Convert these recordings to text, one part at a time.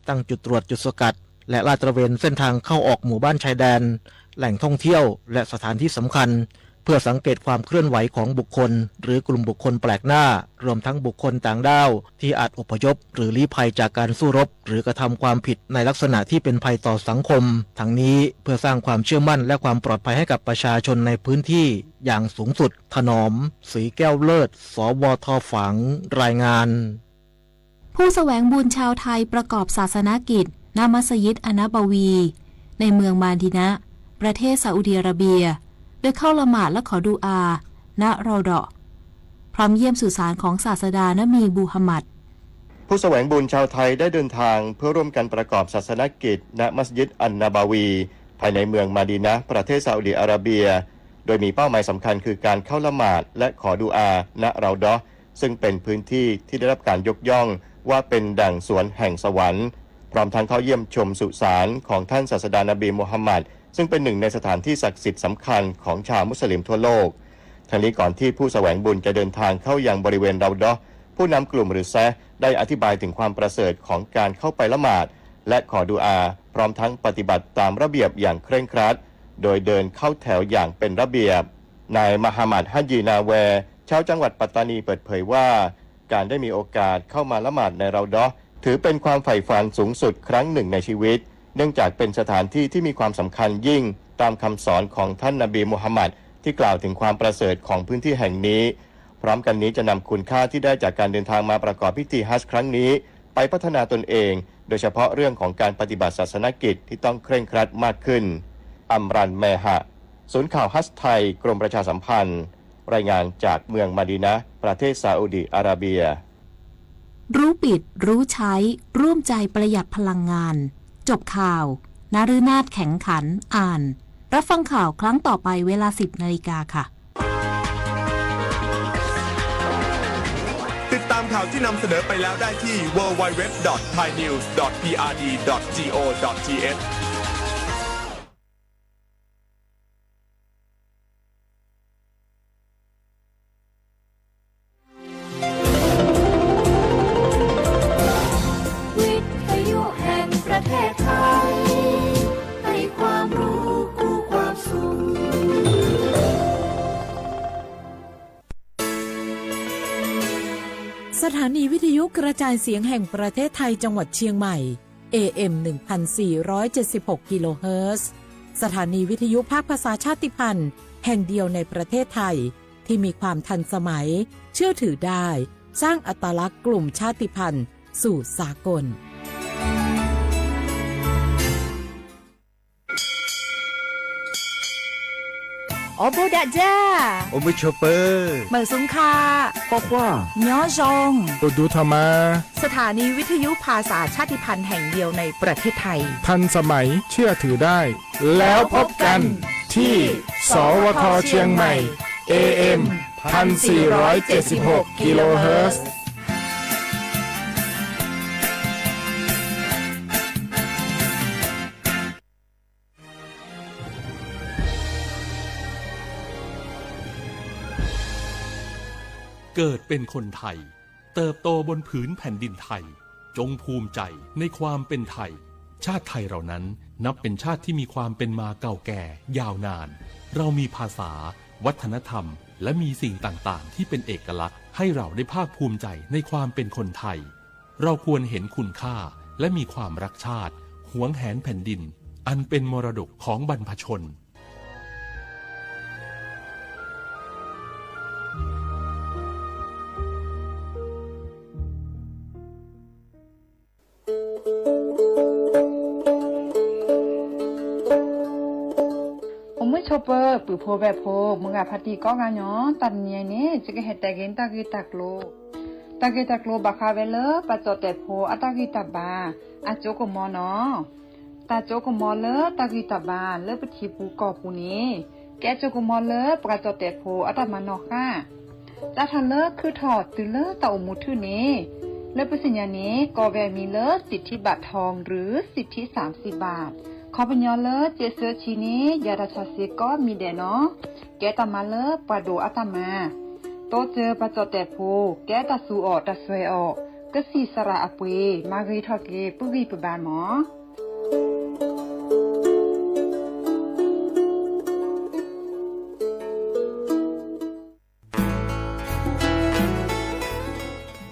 ตั้งจุดตรวจจุดสกัด และลาดตระเวนเส้นทางเข้าออกหมู่บ้านชายแดน แหล่งท่องเที่ยว และสถานที่สำคัญ เพื่อสังเกตความเคลื่อนไหวของบุคคล หรือกลุ่มบุคคลแปลกหน้า รวมทั้งบุคคลต่างด้าว ที่อาจอพยพหรือลี้ภัยจากการสู้รบ หรือกระทำความผิดในลักษณะที่เป็นภัยต่อสังคม ทั้งนี้เพื่อสร้างความเชื่อมั่นและความปลอดภัยให้กับประชาชนในพื้นที่อย่างสูงสุด ถนอม ศรีแก้วเลิศ สวท ฝาง รายงาน ผู้แสวงบุญชาวไทยประกอบศาสนกิจ ณ มัสยิดอันนบาวี ในเมืองมาดีนะห์ ประเทศซาอุดีอาระเบีย โดยเข้าละหมาดและขอดูอา ณ รอฎอฮ์ พร้อมเยี่ยมสุสานของศาสดานบีมูฮัมมัด ผู้แสวงบุญชาวไทยได้เดินทางเพื่อร่วมกันประกอบศาสนกิจ ณ มัสยิดอันนบาวี ภายในเมืองมาดีนะห์ ประเทศซาอุดีอาระเบีย โดยมีเป้าหมายสำคัญคือการเข้าละหมาดและขอดูอา ณ รอฎอฮ์ ซึ่งเป็นพื้นที่ที่ได้รับการยกย่องว่าเป็นดั่งสวนแห่งสวรรค์ พร้อมทั้งเข้าเยี่ยมชมสุสานของท่านศาสดานบีมูฮัมมัด ซึ่งเป็นหนึ่งในสถานที่ศักดิ์สิทธิ์สำคัญของชาวมุสลิมทั่วโลก ทั้งนี้ก่อนที่ผู้แสวงบุญจะเดินทางเข้ายังบริเวณรอฎอฮ์ ผู้นำกลุ่มหรือแซะได้อธิบายถึงความประเสริฐของการเข้าไปละหมาด และขอดูอา พร้อมทั้งปฏิบัติตามระเบียบอย่างเคร่งครัด โดยเดินเข้าแถวอย่างเป็นระเบียบ นายมหามัด ฮัจจี นาแว ชาวจังหวัดปัตตานีเปิดเผยว่า การได้มีโอกาสเข้ามาละหมาดในรอฎอฮ์ ถือเป็นความใฝ่ฝันสูงสุดครั้งหนึ่งในชีวิต เนื่องจากเป็นสถานที่ที่มีความสำคัญยิ่งตามคำสอนของท่านนบีมูฮัมมัด ที่กล่าวถึงความประเสริฐของพื้นที่แห่งนี้ พร้อมกันนี้จะนำคุณค่าที่ได้จากการเดินทางมาประกอบพิธีฮัจญ์ครั้งนี้ ไปพัฒนาตนเอง โดยเฉพาะเรื่องของการปฏิบัติศาสนกิจที่ต้องเคร่งครัดมากขึ้น อัมรัน แมฮะ ศูนย์ข่าวฮัจญ์ไทย กรมประชาสัมพันธ์ รายงานจากเมืองมาดีนะห์ ประเทศซาอุดีอาระเบีย รู้ปิด รู้ใช้ ร่วมใจประหยัดพลังงาน จบข่าว นฤนาถ แข็งขัน อ่าน รับฟังข่าวครั้งต่อไปเวลา สิบนาฬิกาค่ะ ติดตามข่าวที่นำเสนอไปแล้วได้ที่ ดับเบิลยู ดับเบิลยู ดับเบิลยู ดอท ไทยนิวส์ ดอท พีอาร์ดี ดอท จี โอ ดอท ที เอช วิทยุแห่งประเทศไทย ให้ความรู้คู่ความสุข สถานีวิทยุกระจายเสียงแห่งประเทศไทยจังหวัดเชียงใหม่ เอ เอ็ม หนึ่งพันสี่ร้อยเจ็ดสิบหก กิโลเฮิรตซ์ สถานีวิทยุภาคภาษาชาติพันธุ์แห่งเดียวในประเทศไทย ที่มีความทันสมัย เชื่อถือได้ สร้างอัตลักษณ์กลุ่มชาติพันธุ์สู่สากล အိၣ်ဘူးဒးယၤ အိၣ်မုာ်ဆိးပၢၤ မုာ်စူၤခါ ကွၢ်ကွၢ် ညီယုၢ် အိၣ်ဒူထီၣ်မး สถานีวิทยุภาษาชาติพันธุ์แห่งเดียวในประเทศไทย ทันสมัย เชื่อถือได้ แล้วพบกันที่ สวท เชียงใหม่ เอ เอ็ม พันสี่ร้อยเจ็ดสิบหก กิโลเฮิรตซ์ เกิดเป็นคนไทย เติบโตบนผืนแผ่นดินไทย จงภูมิใจในความเป็นไทย ชาติไทยเรานั้นนับเป็นชาติที่มีความเป็นมาเก่าแก่ยาวนาน เรามีภาษา วัฒนธรรม และมีสิ่งต่างๆ ที่เป็นเอกลักษณ์ให้เราได้ภาคภูมิใจในความเป็นคนไทย เราควรเห็นคุณค่าและมีความรักชาติ หวงแหนแผ่นดิน อันเป็นมรดกของบรรพชน အိၣ်မုာ်ဆိးပၢၤ ပုၢ်ဖိဝဲၢ်ဖိ မုၢ်ဂၤဖါတံၢ်ကိးဂၤညီ တနံၤအံၤန့ၣ် ယကဟဲတဲက့ၤတၢ်ဂ့ၢ်တၢ်ကျိၤ တၢ်ဂ့ၢ်တၢ်ကျိၤဘၣ်ဃးဝဲလၢ ပှၤကၠီၣ်တဲာ်ဖိအတၢ်ဂံၢ်တၢ်ဘါ အကၠိကမီၤနီၤ တၢ်ကၠိကမီၤလၢတၢ်ဂံၢ်တၢ်ဘါလၢပထံပူၤကီၢ်ပူၤန့ၣ် ကဲကၠိကမီၤလၢပှၤကၠီၣ်တဲာ်ဖိအတၢ်မၤနီၣ်ဃာ် စးထီၣ်လၢခုၣ်ထီၣ်တုၤလၢတၢ်အိၣ်မူထူၣ်န့ၣ် လၢပသ့ၣ်ညါန့ၣ် ကိးဝဲအမံၤလၢ สิทธิบัตรทอง หรือ สิทธิสามสิบบาท ခီပညီလၢ စ့းစၢဆံန့ၣ်ယၤတၢ်ဆၣ်စ့ကိးမံၤဒဲးနီၤ ကဲတၢ်မၤလၢပှၤဒိၣ်အတၢ်မၤ တိစၢၤပှၤကၠီၣ်တဲာ်ဖိ ကဲတၢ်သူအီၤတၢ်စွဲအီၤ ကသံၣ်သရၣ်အပှ့ၤ မၤဂ့ၤထီၣ်က့ၤ ပုၢ်ဂံၢ်ပဘါမး.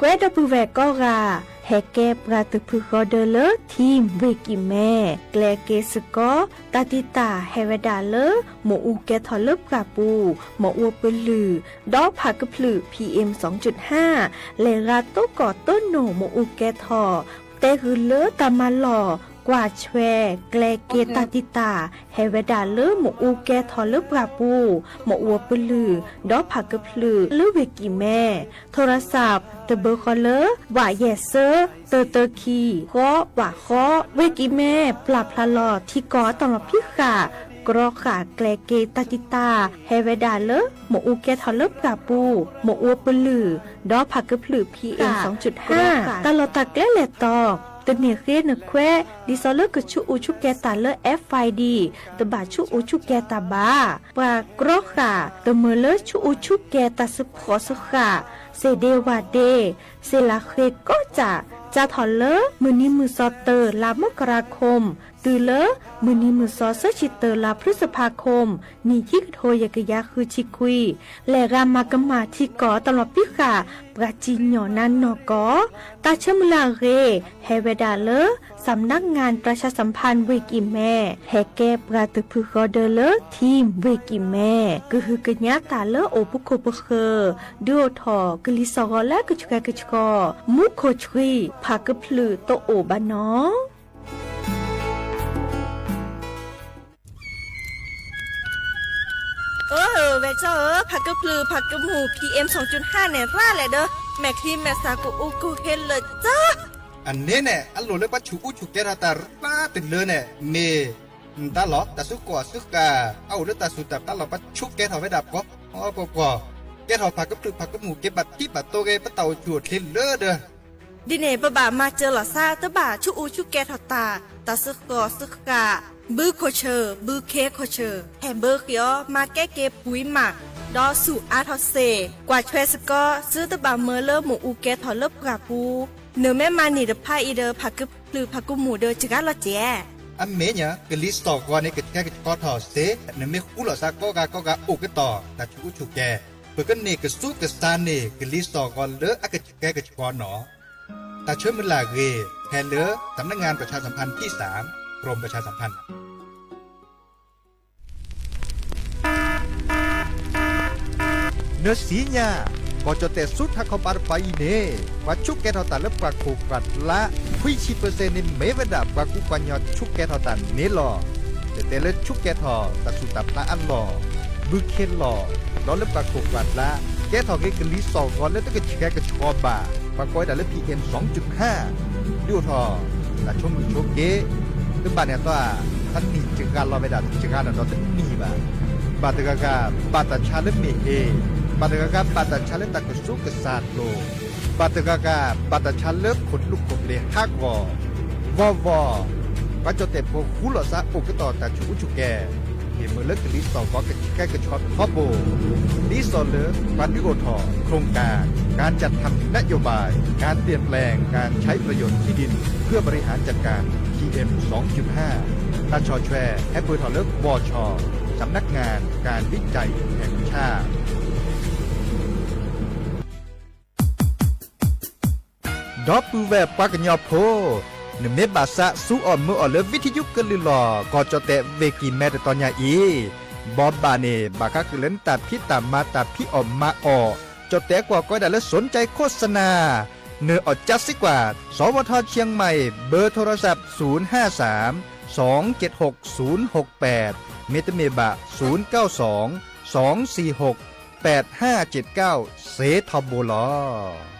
ကွဲဒီပုၢ်ဝဲၢ်ကိးဂၤ ဟဲကဲပှၤသုးဖုဃီဒၢလၢ ထံၣ်ဝ့ၢ်ကံၣ်မဲ ကျဲက့ၤစ့ၢ်ကီး တၢ်တံာ်တာ်ဟဲဝဲဒၣ်လၢ မ့ၣ်အူကဲထီၣ်လၢပှၢ်ပူၤ မ့ၣ်အူပလုၢ် ဒီးဖးကဖျၢၣ် PM စင်ၣ်ကၠုၣ်ဟါ လဲၤရၤတိကိၢ်တိနိၣ်မ့ၣ်အူကဲထီၣ် တဲဂုာ်လၢတၢ်မၤလီၢ် ကွၢ်ဆွဲ ကျဲက့ၤတၢ်တံာ်တာ် ဟဲဝဲဒၣ်လၢမ့ၣ်အူကဲထီၣ်လၢပှၢ်ပူၤ မ့ၣ်အူပလုၢ် ဒီးဖးကဖျၢၣ်လၢဝ့ၢ်ကံၣ်မဲ ထိရစး တဘၢဃီလၢ ဝးယဲၢ်စၢ တၢတၢခံ ဃီ ဝးဃီ ဝ့ၢ်ကံၣ်မဲ ပျၢ်ဖျါလီၤထံကီၢ်အတၢ်လီၤဖံးဃာ် ကြီဃာ်ကျဲက့ၤတၢ်တံာ်တာ် ဟဲဝဲဒၣ်လၢ မ့ၣ်အူကဲထီၣ်လၢပှၢ်ပူၤ မ့ၣ်အူပလုၢ် ဒီးဖးကဖျၢၣ် PM စင်ၣ်ကၠုၣ်ဟါ တၢ်လီၢ်တၢ်ကျဲလဲၤတီၤ တန့ၢ်ဃ့နခွဲး ဒ်သိးလၢကဆူးအူဆူးကဲၤတၢ်လၢ FID တဘၣ်ဆူးအူဆူးကဲၤတၢ်ဘၣ်. ပှၤကြီဃာ် တမၢလၢဆူးအူဆူးကဲၤတၢ်စ့ဖှီၣ်စ့ဃာ် စ့ဒ့ဝၣ်ဒ့ စ့လးဃ့ကိးကၠၢ် စးထီၣ်လၢမုၢ်နံၤမုၢ်သီတၢ လါမကရၤခိၣ် တုၤလၢမုၢ်နံၤမုၢ်သီဆၢဆံတၢ လါဖျုစဖးခိၣ် နံၣ်ခံကထိယဲၢ်ကယၤဃုဆံခွံ လဲၤဂၤမၤကမၣ်ထံကီၢ်အတၢ်လီၤဖံးဃာ် ပှၤစံၣ်ညီၣ်နါနီၢ်ကီၢ် တၢ်ဆၢမုၢ်လၢ်အဂ့ၢ် ဟဲဝဲဒၣ်လၢ စำนักงานประชาสัมพันธ์ ဝ့ၢ်ကံၣ်မဲ ဟဲကဲပှၤသုးဖုဃီဒၢလၢ ထံၣ်ဝ့ၢ်ကံၣ်မဲ ကဟုကညးတၢ်လၢအိၣ်ပခိၣ်ပဃၢၤ ဒုးအိၣ်ထီၣ်ကလံၤစိးဂီၤလၢကဆှဲကဆှီ မူခိၣ်ဆှံ ဖးကဖျၢၣ်တအိၣ်ဘၣ်နီၤ. အၢ ဝဲၢ်ကၠီဧၢ, ဖးကဖျၢၣ်ဖးကမူၣ် PM စင်ၣ်ကၠုၣ်ဟါန့ၣ် ရၣ်လဲၣ်ဒီး မဲာ်ချံမဲာ်သၣ်ကအိၣ်ကဟ့လၢာ်ကၠီ အန့ၣ်န့ၣ် အလိၣ်လၢပှၤဆူးအူဆူးကဲထီၣ်တၢ်ရၣ်တုၤလၢန့ၣ် မ့ၢ်တၢ်လီၤ တၢ်စုကီၢ်စုဃၣ် အအိၣ်လၢတၢ်စူၢ်တၢ်ဖျးလီၤ ပှၤဆူးကဲထီၣ်ဝဲဒၣ်ပှီၢ်ပှီၢ်ပှီၢ်ပှီၢ်, ကဲထီၣ်ဖးကဖျၢၣ်ဖးကမူၣ်က့ၤ ဘၣ်ထံဘၣ်တိၤက့ၤ ပတၢ်အိၣ်ဆူၣ်အိၣ်ချ့လၢဒီး ဒ်န့ၣ် ပဘၣ်မၤစၢၤလီၤသး တဘၣ်ဆူးအူဆူးကဲထီၣ်တၢ်, တၢ်စ့ဃိၣ်စ့ဃာ်, ဘုခိၣ်ဆၢၣ် ဘုခ့ခိၣ်ဆၢၣ် ဟဲဘၢဃ့အီၤ မၤကဲက့ၤပှံၤမး, ဒီးဆူၣ်အါထီၣ်စ့ၢ် ကွၢ်ဆွဲစ့ၢ်ကီး သုတဘၣ်မၢလၢမ့ၣ်အူကဲထီၣ်လၢပှၢ်ပူၤ, နမ့ၢ်မၤန့ၢ်တဖၣ်အံၤဒီး ဖးကဖျၢၣ်ဖးကမူၣ်ဒီးစှၤလီၤစဲး အမ့ၢ်ညါ ကလံၤစိးဂီၤန့ၣ် ကဆှဲကဆှီထီၣ်စ့ၢ်, နမ့ၢ်ဃူလိာ်သးကိးဂၤကိးဂၤအိၣ်ကတီၢ် တၢ်ဆူးအူဆူးကဲၤ, ပကန့ၢ်ကဆူးကဆါန့ၢ် ကလံၤစိးဂီၤလၢအကဆှဲကဆှီနီၤ. တၢ်ဆၢမုၢ်လၢ်အဂ့ၢ် ဟဲလၢ สำนักงานประชาสัมพันธ์ที่สาม กรมประชาสัมพันธ์ နသ့ၣ်ညါ, ကီၢ်ကၠီၣ်တဲၣ်ဆူထးခီပၤတပၤအံၤန့ၣ် ပှၤဆူးကဲထီၣ်တၢ်လၢပှၤခိၣ်ပှၤကျါ ခွံဆံပၢၢ်စဲၣ်န့ၣ် မ့ၢ်ဝဲဒၣ်ပှၤကူပှၤကညီဆူးကဲထီၣ်တၢ်န့ၣ်လီၤ. တဲတဲလၢဆူးကဲထီၣ်တၢ်စူၢ်တၢ်ဖျးအလီၢ်, ဘုခ့လီၢ်, ဒီးလၢပှၤခိၣ်ပှၤကျါ ကဲထီၣ်က့ၤကလံၤစိးဂီၤလၢတကဆှဲကဆှီဘၣ်, ပှၤကိးဝဲဒၣ်လၢ PM စင်ၣ်ကၠုၣ်ဟါ ဒုးအိၣ်ထီၣ် တၢ်ဆိမိၣ်ဆိက့, တဘၣ်န့ၣ်အသီ တနံၣ်စှၤလီၤဝဲဒၣ် စှၤလီၤဒီးတနံၣ်ဘၣ်. ဘၣ်တဂၤဂၤ ဘၣ်တၢ်ဆါလၢမ့ၢ်ဟ့ၣ်, ဘၣ်တဂၤဂၤ ဘၣ်တၢ်ဆါလၢတၢ်ကဆူးကဆါလိၤ, ဘၣ်တဂၤဂၤ ဘၣ်တၢ်ဆါလၢခိၣ်လူၢ်ခိၣ်ပျ့ၤဟးဂီၤ, ဂီၢ်ဂီၢ် ပှၤကၠီၣ်တဲၣ်ဖိဃူလိာ်သးအိၣ်ကတီၢ်တၢ်ဆူးအူဆူးကဲၤ, ဟ့ၣ်မုာ်လၢကလံၤစိးဂီၤကဆှဲကဆှီထီဘိ, ဒ်သိးလၢ ပှၤဒုးအိၣ်ထီၣ် โครงการ การจัดทำนโยบาย การเปลี่ยนแปลงการใช้ประโยชน์ที่ดินเพื่อบริหารจัดการ PM สองจุดห้า တၢ်ဆီၣ်ထွဲ ဟဲပၢၢ်ထီၣ်လၢ บช สำนักงานการวิจัยแห่งชาติ ဒီပုၢ်ဝဲၢ်ပှၤကညီဖိ, နမ့ၢ်ဘၣ်သးစူအီၣ်မၢအီၣ်လၢ ဝံထယုကလုၢ်လီၢ် ကီၢ်ကၠီၣ်တဲၣ်ဝ့ၢ်ကံၣ်မဲတတီၤညါအံၤ, ဘီဘၣ်န့ၣ် ဘၣ်ဃးဃုာ်လၢနတၢ်ဖံးတၢ်မၤတၢ်ဖံးအီၣ်မၤအီၣ်, ကၠီၣ်တဲၣ်ကွၢ်ကိးဝဲဒၣ်လၢ สนใจโฆษณา နၢၤအီၣ်ကၠၢစ့ကွၢ် สวท เชียงใหม่ เบอร์โทรศัพท์ ศูนย์ห้าสามสองเจ็ดหกศูนย์หกแปด မ့တမ့ၢ်ဘၣ် ศูนย์เก้าสองสองสี่หกแปดห้าเจ็ดเก้า စ့ထီဘိလီၤ.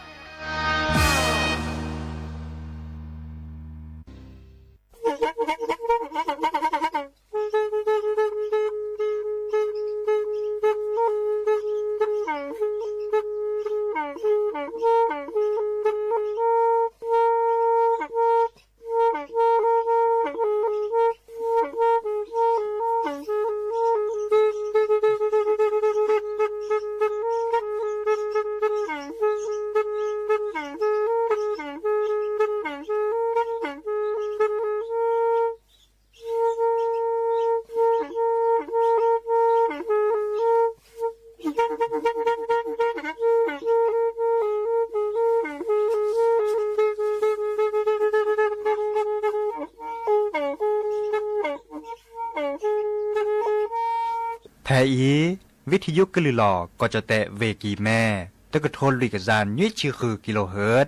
ဖဲအံၤ ဝံထံယိကလုာ်လီၤ ကီၢ်ကၠီၣ်တဲၣ် ဝ့ၢ်ကံၢ်မဲ တကထိလွံၢ်ကယၤနွံဆံဃု ကံလိဟၢၣ်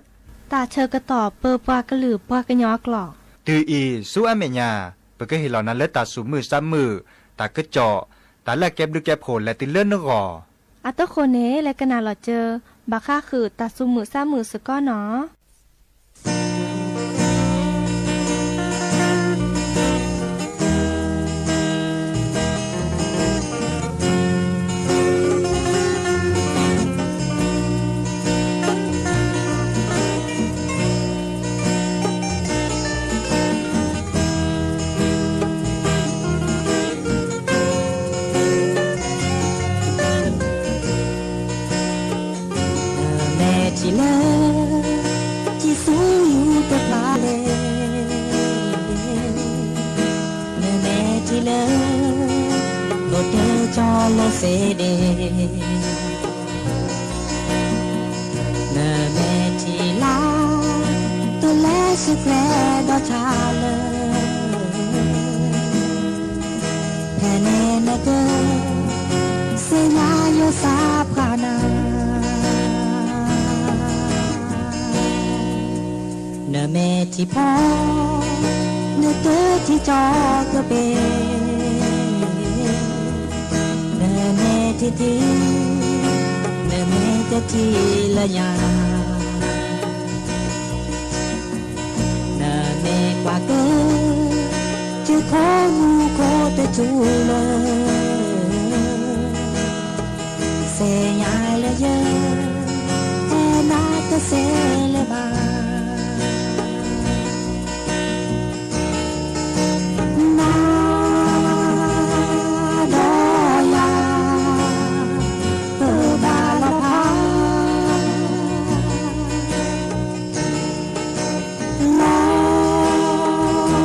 တၢ်ဆၢကတီၢ်ပၢပှၤကလုာ်ပှၤကညီအကျိာ် တုၤအံၤဆူအမဲာ်ညါ ပကဟ့ၣ်လီၤနၤလၢတၢ်သူၣ်မုာ်သးမုာ် တၢ်ကစီၣ် တၢ်လၢအကဲဘျုးကဲဖှိၣ်လဲၤတုၤလၢနဂီၢ် အတဃိန့ၣ် လဲၤကနၣ်လီၤစၢၤ ဘၣ်ဃးဃုာ်တၢ်သူၣ်မုာ်သးမုာ်စ့ၢ်ကီးနီၤ. နမဲာ်ထံလၢ ကံၢ်သူယူၤတဖျါလဲၣ်, နမဲာ်ထံလၢ အိၣ်တ့ၢ်ကၠီလီၤစ့ဒ့ၣ်, နမဲာ်ထံလၢ တလဲၤဆူကျဲဒီးဆါလၢ ဖဲန့ၣ်နက သ့ၣ်ညါယသးဖးနၤ နမဲာ်ထံဖီ နတထံၣ်ကၠီကဘ့ၣ်, နမဲာ်ထံထံၣ် နမဲာ်တထံၣ်လၢညါ နမ့ၢ်ကွၢ်က့ၤ ကၠိခိၣ်မူခိၣ်တစိၤလၢ သ့ၣ်ညါလၢယ ဟဲနၤတသ့လၢၤဘၣ် နၤဒီးယၤ ပဘၣ်လီ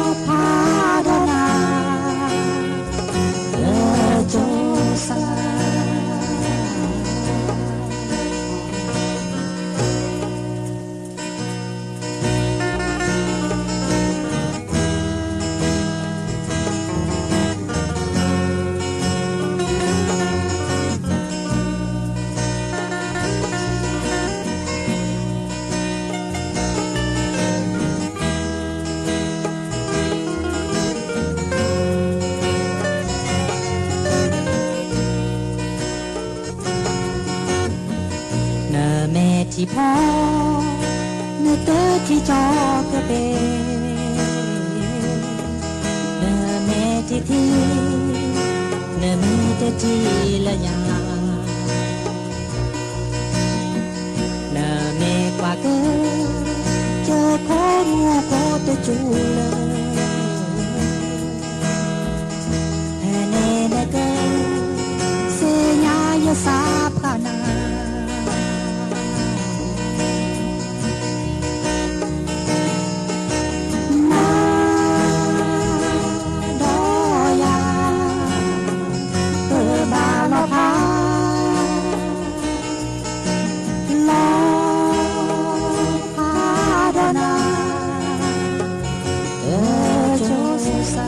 ၤဖး လီၤဖးဒီးနၤ လၢကၠိစါ နမဲာ်ထံဖီ နတထံၣ်ကၠီကဘ့ၣ်, နမဲာ်ထံထံၣ် နမဲာ်တထံၣ်လၢညါ နမ့ၢ်ကွၢ်က့ၤ ကၠိခိၣ်မူခိၣ်တစိၤလၢ ဖဲန့ၣ်နက သ့ၣ်ညါယသးဖးနၤ နၤဒီးယၤ ပဘၣ်လီၤဖး လီၤဖးဒီးနၤ လၢကၠိစါ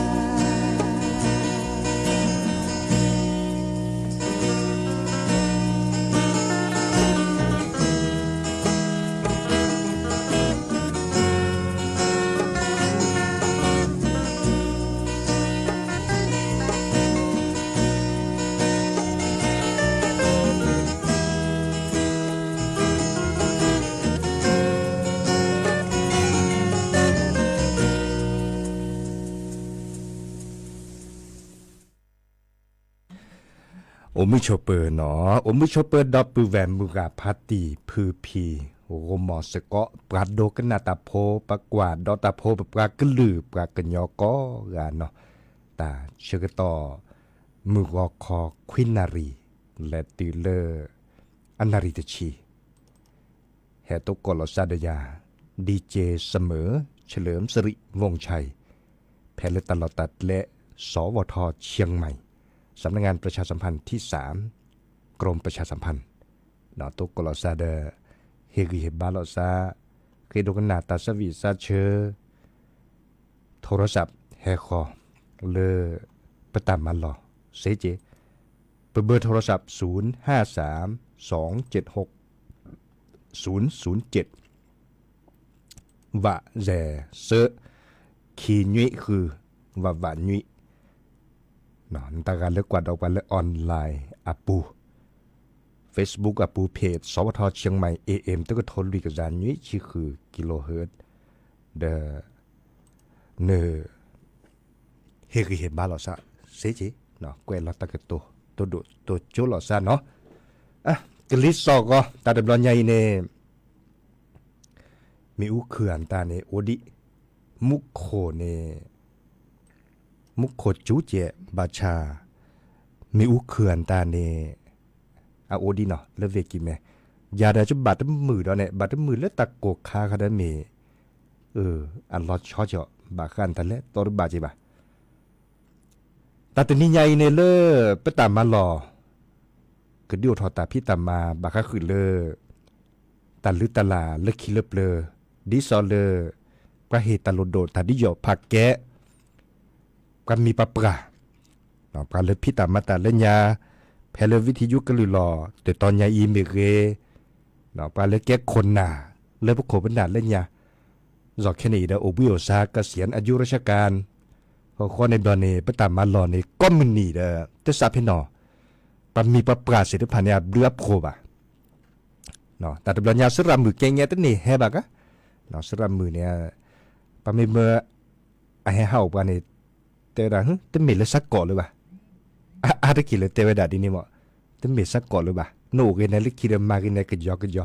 အိၣ်မုာ်ဆိးပၢၤနီၤ, အိၣ်မုာ်ဆိးပၢၤဒီပုၢ်ဝဲၢ်မုၢ်ဂၤဖါတံၢ် ဖုဖံ ဂီၢ်မီၢ်စ့ၢ်ကီး ပှၤဒိကနၣ်တၢ်ဖိ ပှၤကွၢ်ဒီးတၢ်ဖိ ပပှၤကလုာ် ပှၤကညီကိးဂၤနီၤ, တၢ်ဆၢကတီၢ် မုၢ်ဂီၤခီခွံနၣ်ရံၣ် လဲၤတုၤလၢ အနၣ်ရံၣ်တဆံ ဟဲသကိးလီၤစၢ်ဒီးယၤ DJ Summer เฉลิมสิริ วงศ์ชัย ဖဲလၢတၢ်လီၢ်တၢ်ကျဲ สวท เชียงใหม่ สำนักงานประชาสัมพันธ์ที่สาม กรมประชาสัมพันธ์ ဒီးသကိးလီၤစၢ်ဒီး ဟ့ၣ်ဂံၢ်ဟ့ၣ်ဘါလီၤစၢ် ဃ့ဒိကနၣ်တၢ်ဆၢဝံၣ်စၢ်ဆၢ ထိရစး ဟဲဃီၤ လၢ ပတၢ်မၤလီၢ် စ့က့ ပဘၢၣ်ထိရၢၡၢပ်ၣ် သုၣ်ဟၣ်သၢမ် သွင်ၸဵတ်းၶူၣ် သုၣ်သုၣ်ၸဵတ်း ဝး ယဲၢ် သၢ ခံ နွံ ဃု ဝး ဝး နွံ နတၢ်ဂၤလၢကွၢ်ဒီးပှၤလၢ online အပူၤ Facebook အပူၤ page စဝထ Chiang Mai AM တကထိလွံၢ်ကယၤနွံဆံဃု kilohertz ဒီး န ဟ့ၣ်ဂံၢ်ဟ့ၣ်ဘါလိာ်သးစ့ၢ်ကီး ကွဲးလီၤတၢ်ကတိၤ တိၢ်ဒိၣ်တိၢ်ကၠိလိာ်သးနီၤ. ကလံၤစိးဂီၤ တၢ်တဘျီညါအံၤန့ၣ် မ့ၣ်အူခုၣ်အတၢ်န့ၣ် အိၣ်ဒံး မူခိၣ်န့ၣ် မူခိၣ်ကၠူကဲး ဘၣ်ဆၣ် မ့ၣ်အူခုၣ်အတၢ်န့ၣ် အအိၣ်ဒံးနီၤ လၢဝ့ၢ်ကံၤမဲ ယၤဒီးယဘၣ်တမုာ်ဒီးန့ၣ် ဘၣ်တမုာ်လၢတၢ်ကိၢ်ခါခါဒီးမ့ၢ် အလီၤဆီကီး ဘၣ်ဃးတၢ်လဲၣ် တီတဘၣ်က့ၤဘၣ် တၢ်တနံၤညါအံၤန့ၣ်လၢ ပတၢ်မၤလီၢ် ကဒုးအိၣ်ထီၣ်တၢ်ဖံးတၢ်မၤဘၣ်ဃးဃုာ်လၢ တၢ်လုၢ်တၢ်လၢ်လၢခံလၢပျၢၤ ဒ်သိးလၢ ပှၤဟ့ၣ်တၢ်လိၣ်ဒိၣ်တၢ်ဒ်ယိာ်ဖးကဲ ပှၤမံၤပှၤပြၢ် ပှၤလၢဖံးတၢ်မၤတၢ်လၢညါ ဖဲလၢဝံထံယူကလုၢ်လီၢ် တတီၤညါအံၤမ့ၢ်ဂ့ၤ ပှၤလၢကဲခိၣ်နၢ် လၢပခိၣ်ပနၢ်လၢညါ ယီၤခဲန့ၣ်အံၤဒီး အိၣ်ဘှံးအိၣ်ဆါ ကစံၣ်ယၣ် အယူရၢၡကၣ် ဃီဃီန့ၣ်ဘျီန့ၣ် ပတၢ်မၤလီၢ်န့ၣ် ကိးမုၢ်နံၤဒီး တစးဖဲနီၤ ပှၤမံၤပှၤပြၢ်သ့ၣ်တဖၣ်န့ၣ် အဘျုးအဖှိၣ်ဘၣ် တၢ်တဘျီညါ စရၣ်မုၣ်ကဲညါတန့ၢ်ဟဲဘၣ်ကါ စရၣ်မုၣ်န့ၣ် ပမ့ၢ်မၢ အဟဲဟးအိၣ်ပှၤန့ၣ် တဲဝဲဒၣ် တမ့ၢ်လၢစးကီးလၢၤဘၣ် အါတက့ၢ်လၢတဲဝဲဒၣ်ဒ်န့ၣ်မး တမ့ၢ်စးကီးလၢၤဘၣ် နအိၣ်ဂ့ၤန့ၣ်လၢခံဒီးမၤဂ့ၤန့ၣ်ကယီကယီ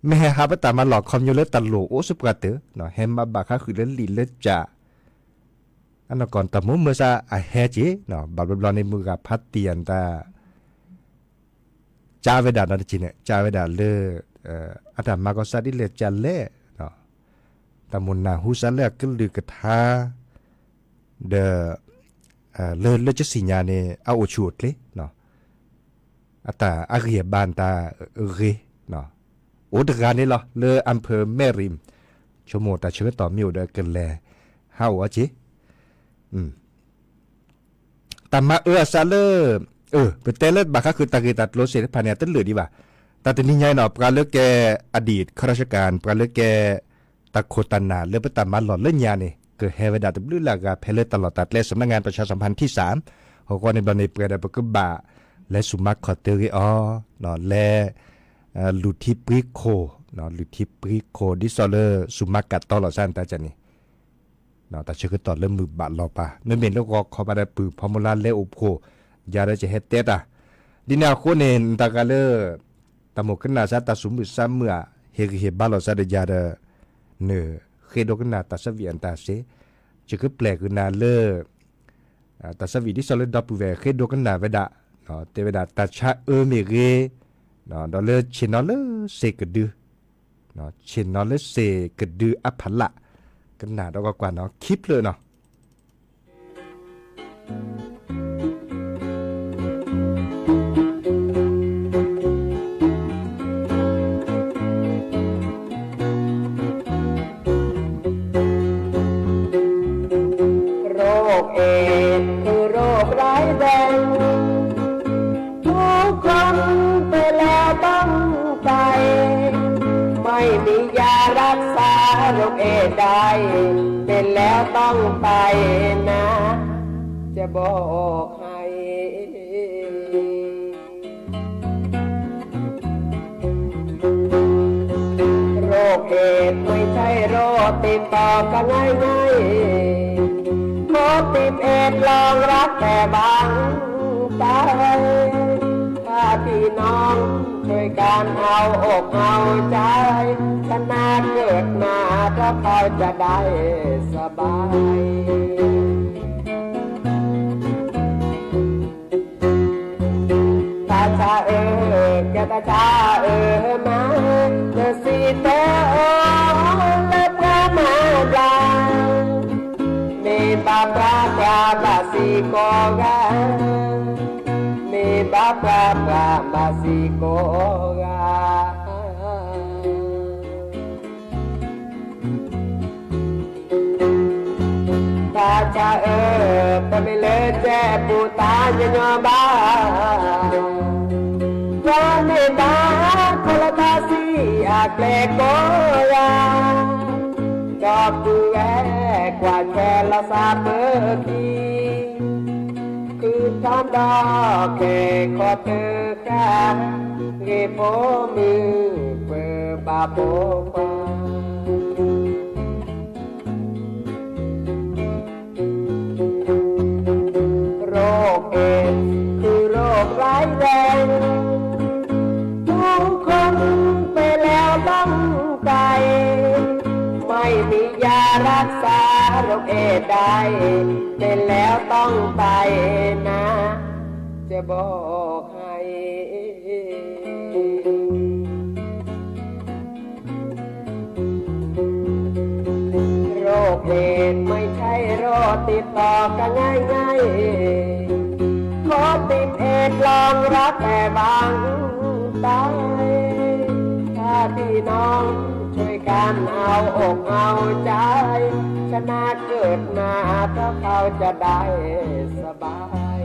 မ့ၢ်ဟဲဟးပတၢ်မၤလီၢ်ခီပညီလၢတၢ်လိၣ်အိၣ်စ့ၢ်ပှၤတၢၢ် ဟဲမၤဘၣ်ဃးဃုာ်လၢလံာ်လၢကၠး အနီၢ်ကီၢ်တၢ်မိၣ်မၢစါအဟဲက့ၤ ဘၣ်ဘျီဘျီန့ၣ် မုၢ်ဂၤဖးတံၢ်အတၢ် ကၠါဝဲဒၣ်ဒီးတက့ၢ်န့ၣ် ကၠါဝဲဒၣ်လၢ အတၢ်မၤကီၢ်စါဒ်လဲၣ်ကၠါလဲၣ် တၢ်မိၣ်နၢ်ဟူစါလၢအကလုၢ်ကထါ ဒီး လၢလၢကစံၣ်ညါန့ၣ် အအိၣ်ဆူၣ်အိၣ်ချ့ အတၢ်အဂံၢ်အဘါတၢ်ဂ့ၤ အိၣ်တဂၤန့ၣ်လီၤ လၢအၣ်ဖၢၣ်မဲၣ်ရံၣ် ဆိကမိၣ်တၢ်ဆၢကတီၢ်မ့ၢ်အိၣ်ဒီးကလဲၤဟးအိၣ်အီၤက့ၤ တၢ်မၤအၢအသးလၢ ပတဲလၢဘၣ်ဃးဃုာ်တၢ်ဂ့ၢ်တၢ်ကျိၤသ့ၣ်တဖၣ်န့ၣ် အတလၢာ်ဒံးဘၣ်. တၢ်တနံၤညါအံၤနီၤ ပှၤလၢကဲ အဒံၣ်ခရၢၡကၣ် ပှၤလၢကဲ တၢ်ခိၣ်တၢ်နၢ်လၢပတၢ်မၤလီၢ်လၢညါန့ၣ် ကဟဲဝဲဒၣ်တဘျုးလၢ်ဂၤ ဖဲလၢတၢ်လီၢ်တၢ်ကျဲ စံၣ်မနါငါ ပဆါစၣ်ဖၣ်ထံစၣ် ဟီၣ်ကဝီၤန့ၣ်ဘျီန့ၣ် ပှဲၤဒီးပကဘၣ် လဲၤစူၢ်မၤခီၣ်တၢၢ်ဂ့ၤအီၤ လဲၤ လူၢ်ထံပြံခိၣ် လူၢ်ထံပြံခိၣ် ဒ်သိးလၢစူၢ်မၤကၣ်တီလီၤစၢ်န့ၣ်တၢ်န့ၣ် တၢ်ဆၢကတီၢ်လၢမုၢ်ဘၣ်လီၤပာ် မ့မ့ၢ်လၢဂီၤခီပၤဒီးပုၢ်ဖီမူလါလဲၤအိၣ်ဖှိၣ် ယၤဒီးကဟဲတဲတၢ် ဒ်န့ၣ်အဃိန့ၣ် နတၢ်ဂၤလၢ တၢ်မိၣ်ကနၣ်စါတၢ်သူၣ်မုာ်သးမုာ်ဧါ ဟ့ၣ်ဂံၢ်ဟ့ၣ်ဘါလိာ်စါဒီးယၤဒီး နဃ့ဒိကနၣ်တၢ်ဆၢဝံၣ်အတၢ်စ့ ယကပျဲၢ်ကနၤလၢ တၢ်ဆၢဝံၣ်ဒ်သိးလၢဒီပုၢ်ဝဲၢ်ဃ့ဒိကနၣ်ဝဲဒၣ် တဲဝဲဒၣ်တၢ်ဆါအၢမ့ၢ်ဂ့ၤ ဒီးလၢဆ့ၣ်နီၤလၢစ့ၢ်ကဒု ဆ့ၣ်နီၤလၢစ့ၢ်ကဒုအဖီလာ် ကနၣ်ဒီးကွၢ်ကွၢ်နီၤ ခံဖျၢၣ်နီၤ โรคเอดส์คือโรคร้ายแรง ทุกคนเป็นแล้วต้องตาย ไม่มียารักษาโรคเอดส์ได้ เป็นแล้วต้องตายนะ จะบอกให้ โรคเอดส์ไม่ใช่โรคติดต่อกันง่ายๆ คนติดเอดส์รองรับแต่บางตาย ถ้าพี่น้องช่วยกันเอาอกเอาใจ ชนะเกิดมาเพราะเขาจะได้สบาย တၢ်ဆါအၢ ကဲတၢ်ဆါအၢမး လၢစံၣ်တဲၤအီၤ လၢပှၤမၤဘျါ မ့ၢ်ဘၣ်ပှၤပှၤဘၣ်စံၣ်ကိးဂၤ မ့ၢ်ဘၣ်ပှၤပှၤဘၣ်စံၣ်ကိးဂၤ တၢ် တၢ်ဆါအၢ, တမ့ၢ်လၢကဲပူၤတၢ်ညီညီဘၣ်, ပှၤမ့ၢ်ဘၣ်ခိၣ်လၢတၢ်ဆံးအကျဲကိးဂၤ, ဒီပုၢ်ဝဲၢ်ကွၢ်ထွဲလီၤစၢ်ပၢခံ, ဃုထီၣ်ဒီးခဲခီတၢၢ်ဃၣ်, ဂ့ၤဖိမုၣ်ပၢၤဘၣ်ဖိခွါ โรคเอดส์คือโรคร้ายแรง ทุกคนเป็นแล้วต้องตาย ไม่มียารักษาโรคเอดส์ได้ เป็นแล้วต้องตายนะ จะบอกให้ โรคเอดส์ไม่ใช่โรคติดต่อกันง่ายๆ คนติดเอดส์ลองรับแต่หวังตาย ถ้าพี่น้องช่วยกันเอาอกเอาใจ ชนะเกิดมาเพราะเขาจะได้สบาย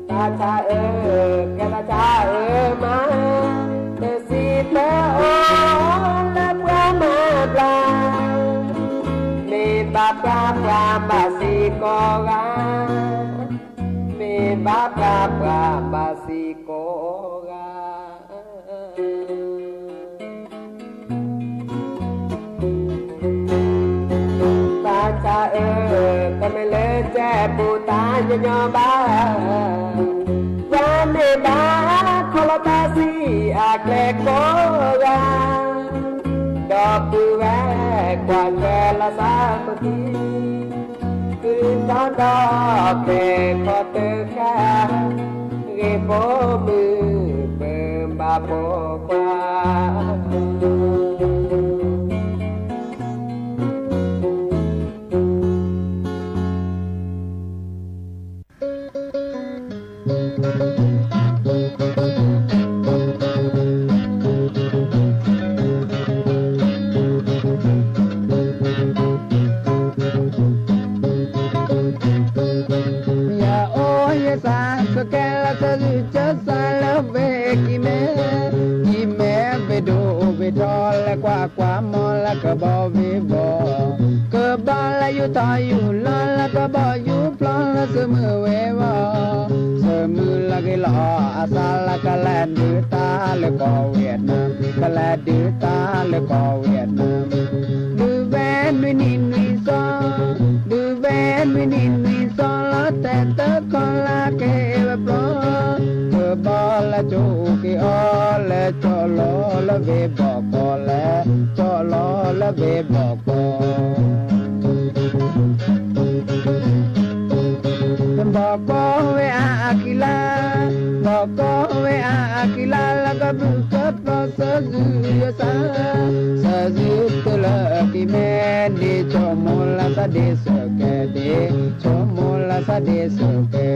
တၢ်ဆါအၢ, ကဲတၢ်ဆါအၢမး, တစံးတအီလၢပှၤမၤဘျါ, မ့ၢ်ဘၣ်ပှၤပှၤဘၣ်စံးကိးဂၤ, မ့ၢ်ဘၣ်ပှၤပှၤဘၣ်စံးကိးဂၤ တၢ်ဆါအၢ, တမ့ၢ်လၢကဲပူၤတၢ်ညီညီဘၣ်, ပှၤမ့ၢ်ဘၣ်ခိၣ်လၢတၢ်ဆံးအကျဲကိးဂၤ, ဒီပုၢ်ဝဲၢ်ကွၢ်ထွဲလီၤစၢ်ပၢခံ ဃုထီၣ်ဒီးခဲခီတၢၢ်ဃၣ်, ဂ့ၤဖိမုၣ်ပၢၤဘၣ်ဖိခွါ ယအိၣ်ယသး ကဲလၢသယုၢ်ကစၢ်လၢဝဲကံၢ်မဲ, ကံၢ်မဲဘ့ၣ်ဒိၣ်ဘ့ၣ်ထီ လၢကွၢ်ကွၢ်မီၢ်လၢကဘီဘ့ၣ်ဘီၣ်, ကဘီလၢယူၤထီယူၤလီၤ လၢကဘီယူၤဖျိ လၢစုမုၢ်ဝ့ၤဝီၤ, စုမုၢ်လၢဂ့ၤလီၤအသး လၢကလဲၤဒုးတၢ်လၢကီၢ်ဝ့ၣ်နမ်, ကလဲၤဒုးတၢ်လၢကီၢ်ဝ့ၣ်နမ် ဒုးဝဲနွံနံၤနွံသီ, ဒုးဝဲနွံနံၤနွံသီ လီၤတဲာ်တခီလၢကဟ့ၣ်ဝဲပျီ, ကဘီလၢကၠိက့ၤအီၤ လဲၤကၠီၣ်လီၤလၢဝ့ၢ်ဘီၣ်ကီၢ် လဲၤကၠီၣ်လီၤလၢဝ့ၢ်ဘီၣ်ကီၢ် ဘီၣ်ကီၢ်ဝဲအါအခံလါ, ဘီၣ်ကီၢ်ဝဲအါအခံလါ လၢကဘုၣ်ကဖျီ သၢဂုၢ်ယသး, သၢဂုၢ်တုၤလၢကံၢ်မဲဒ့ ဆိကမိၣ်လၢသးဒ့စၢၤကဲဒ့, ဆိကမိၣ်လၢသးဒ့စၢၤကဲ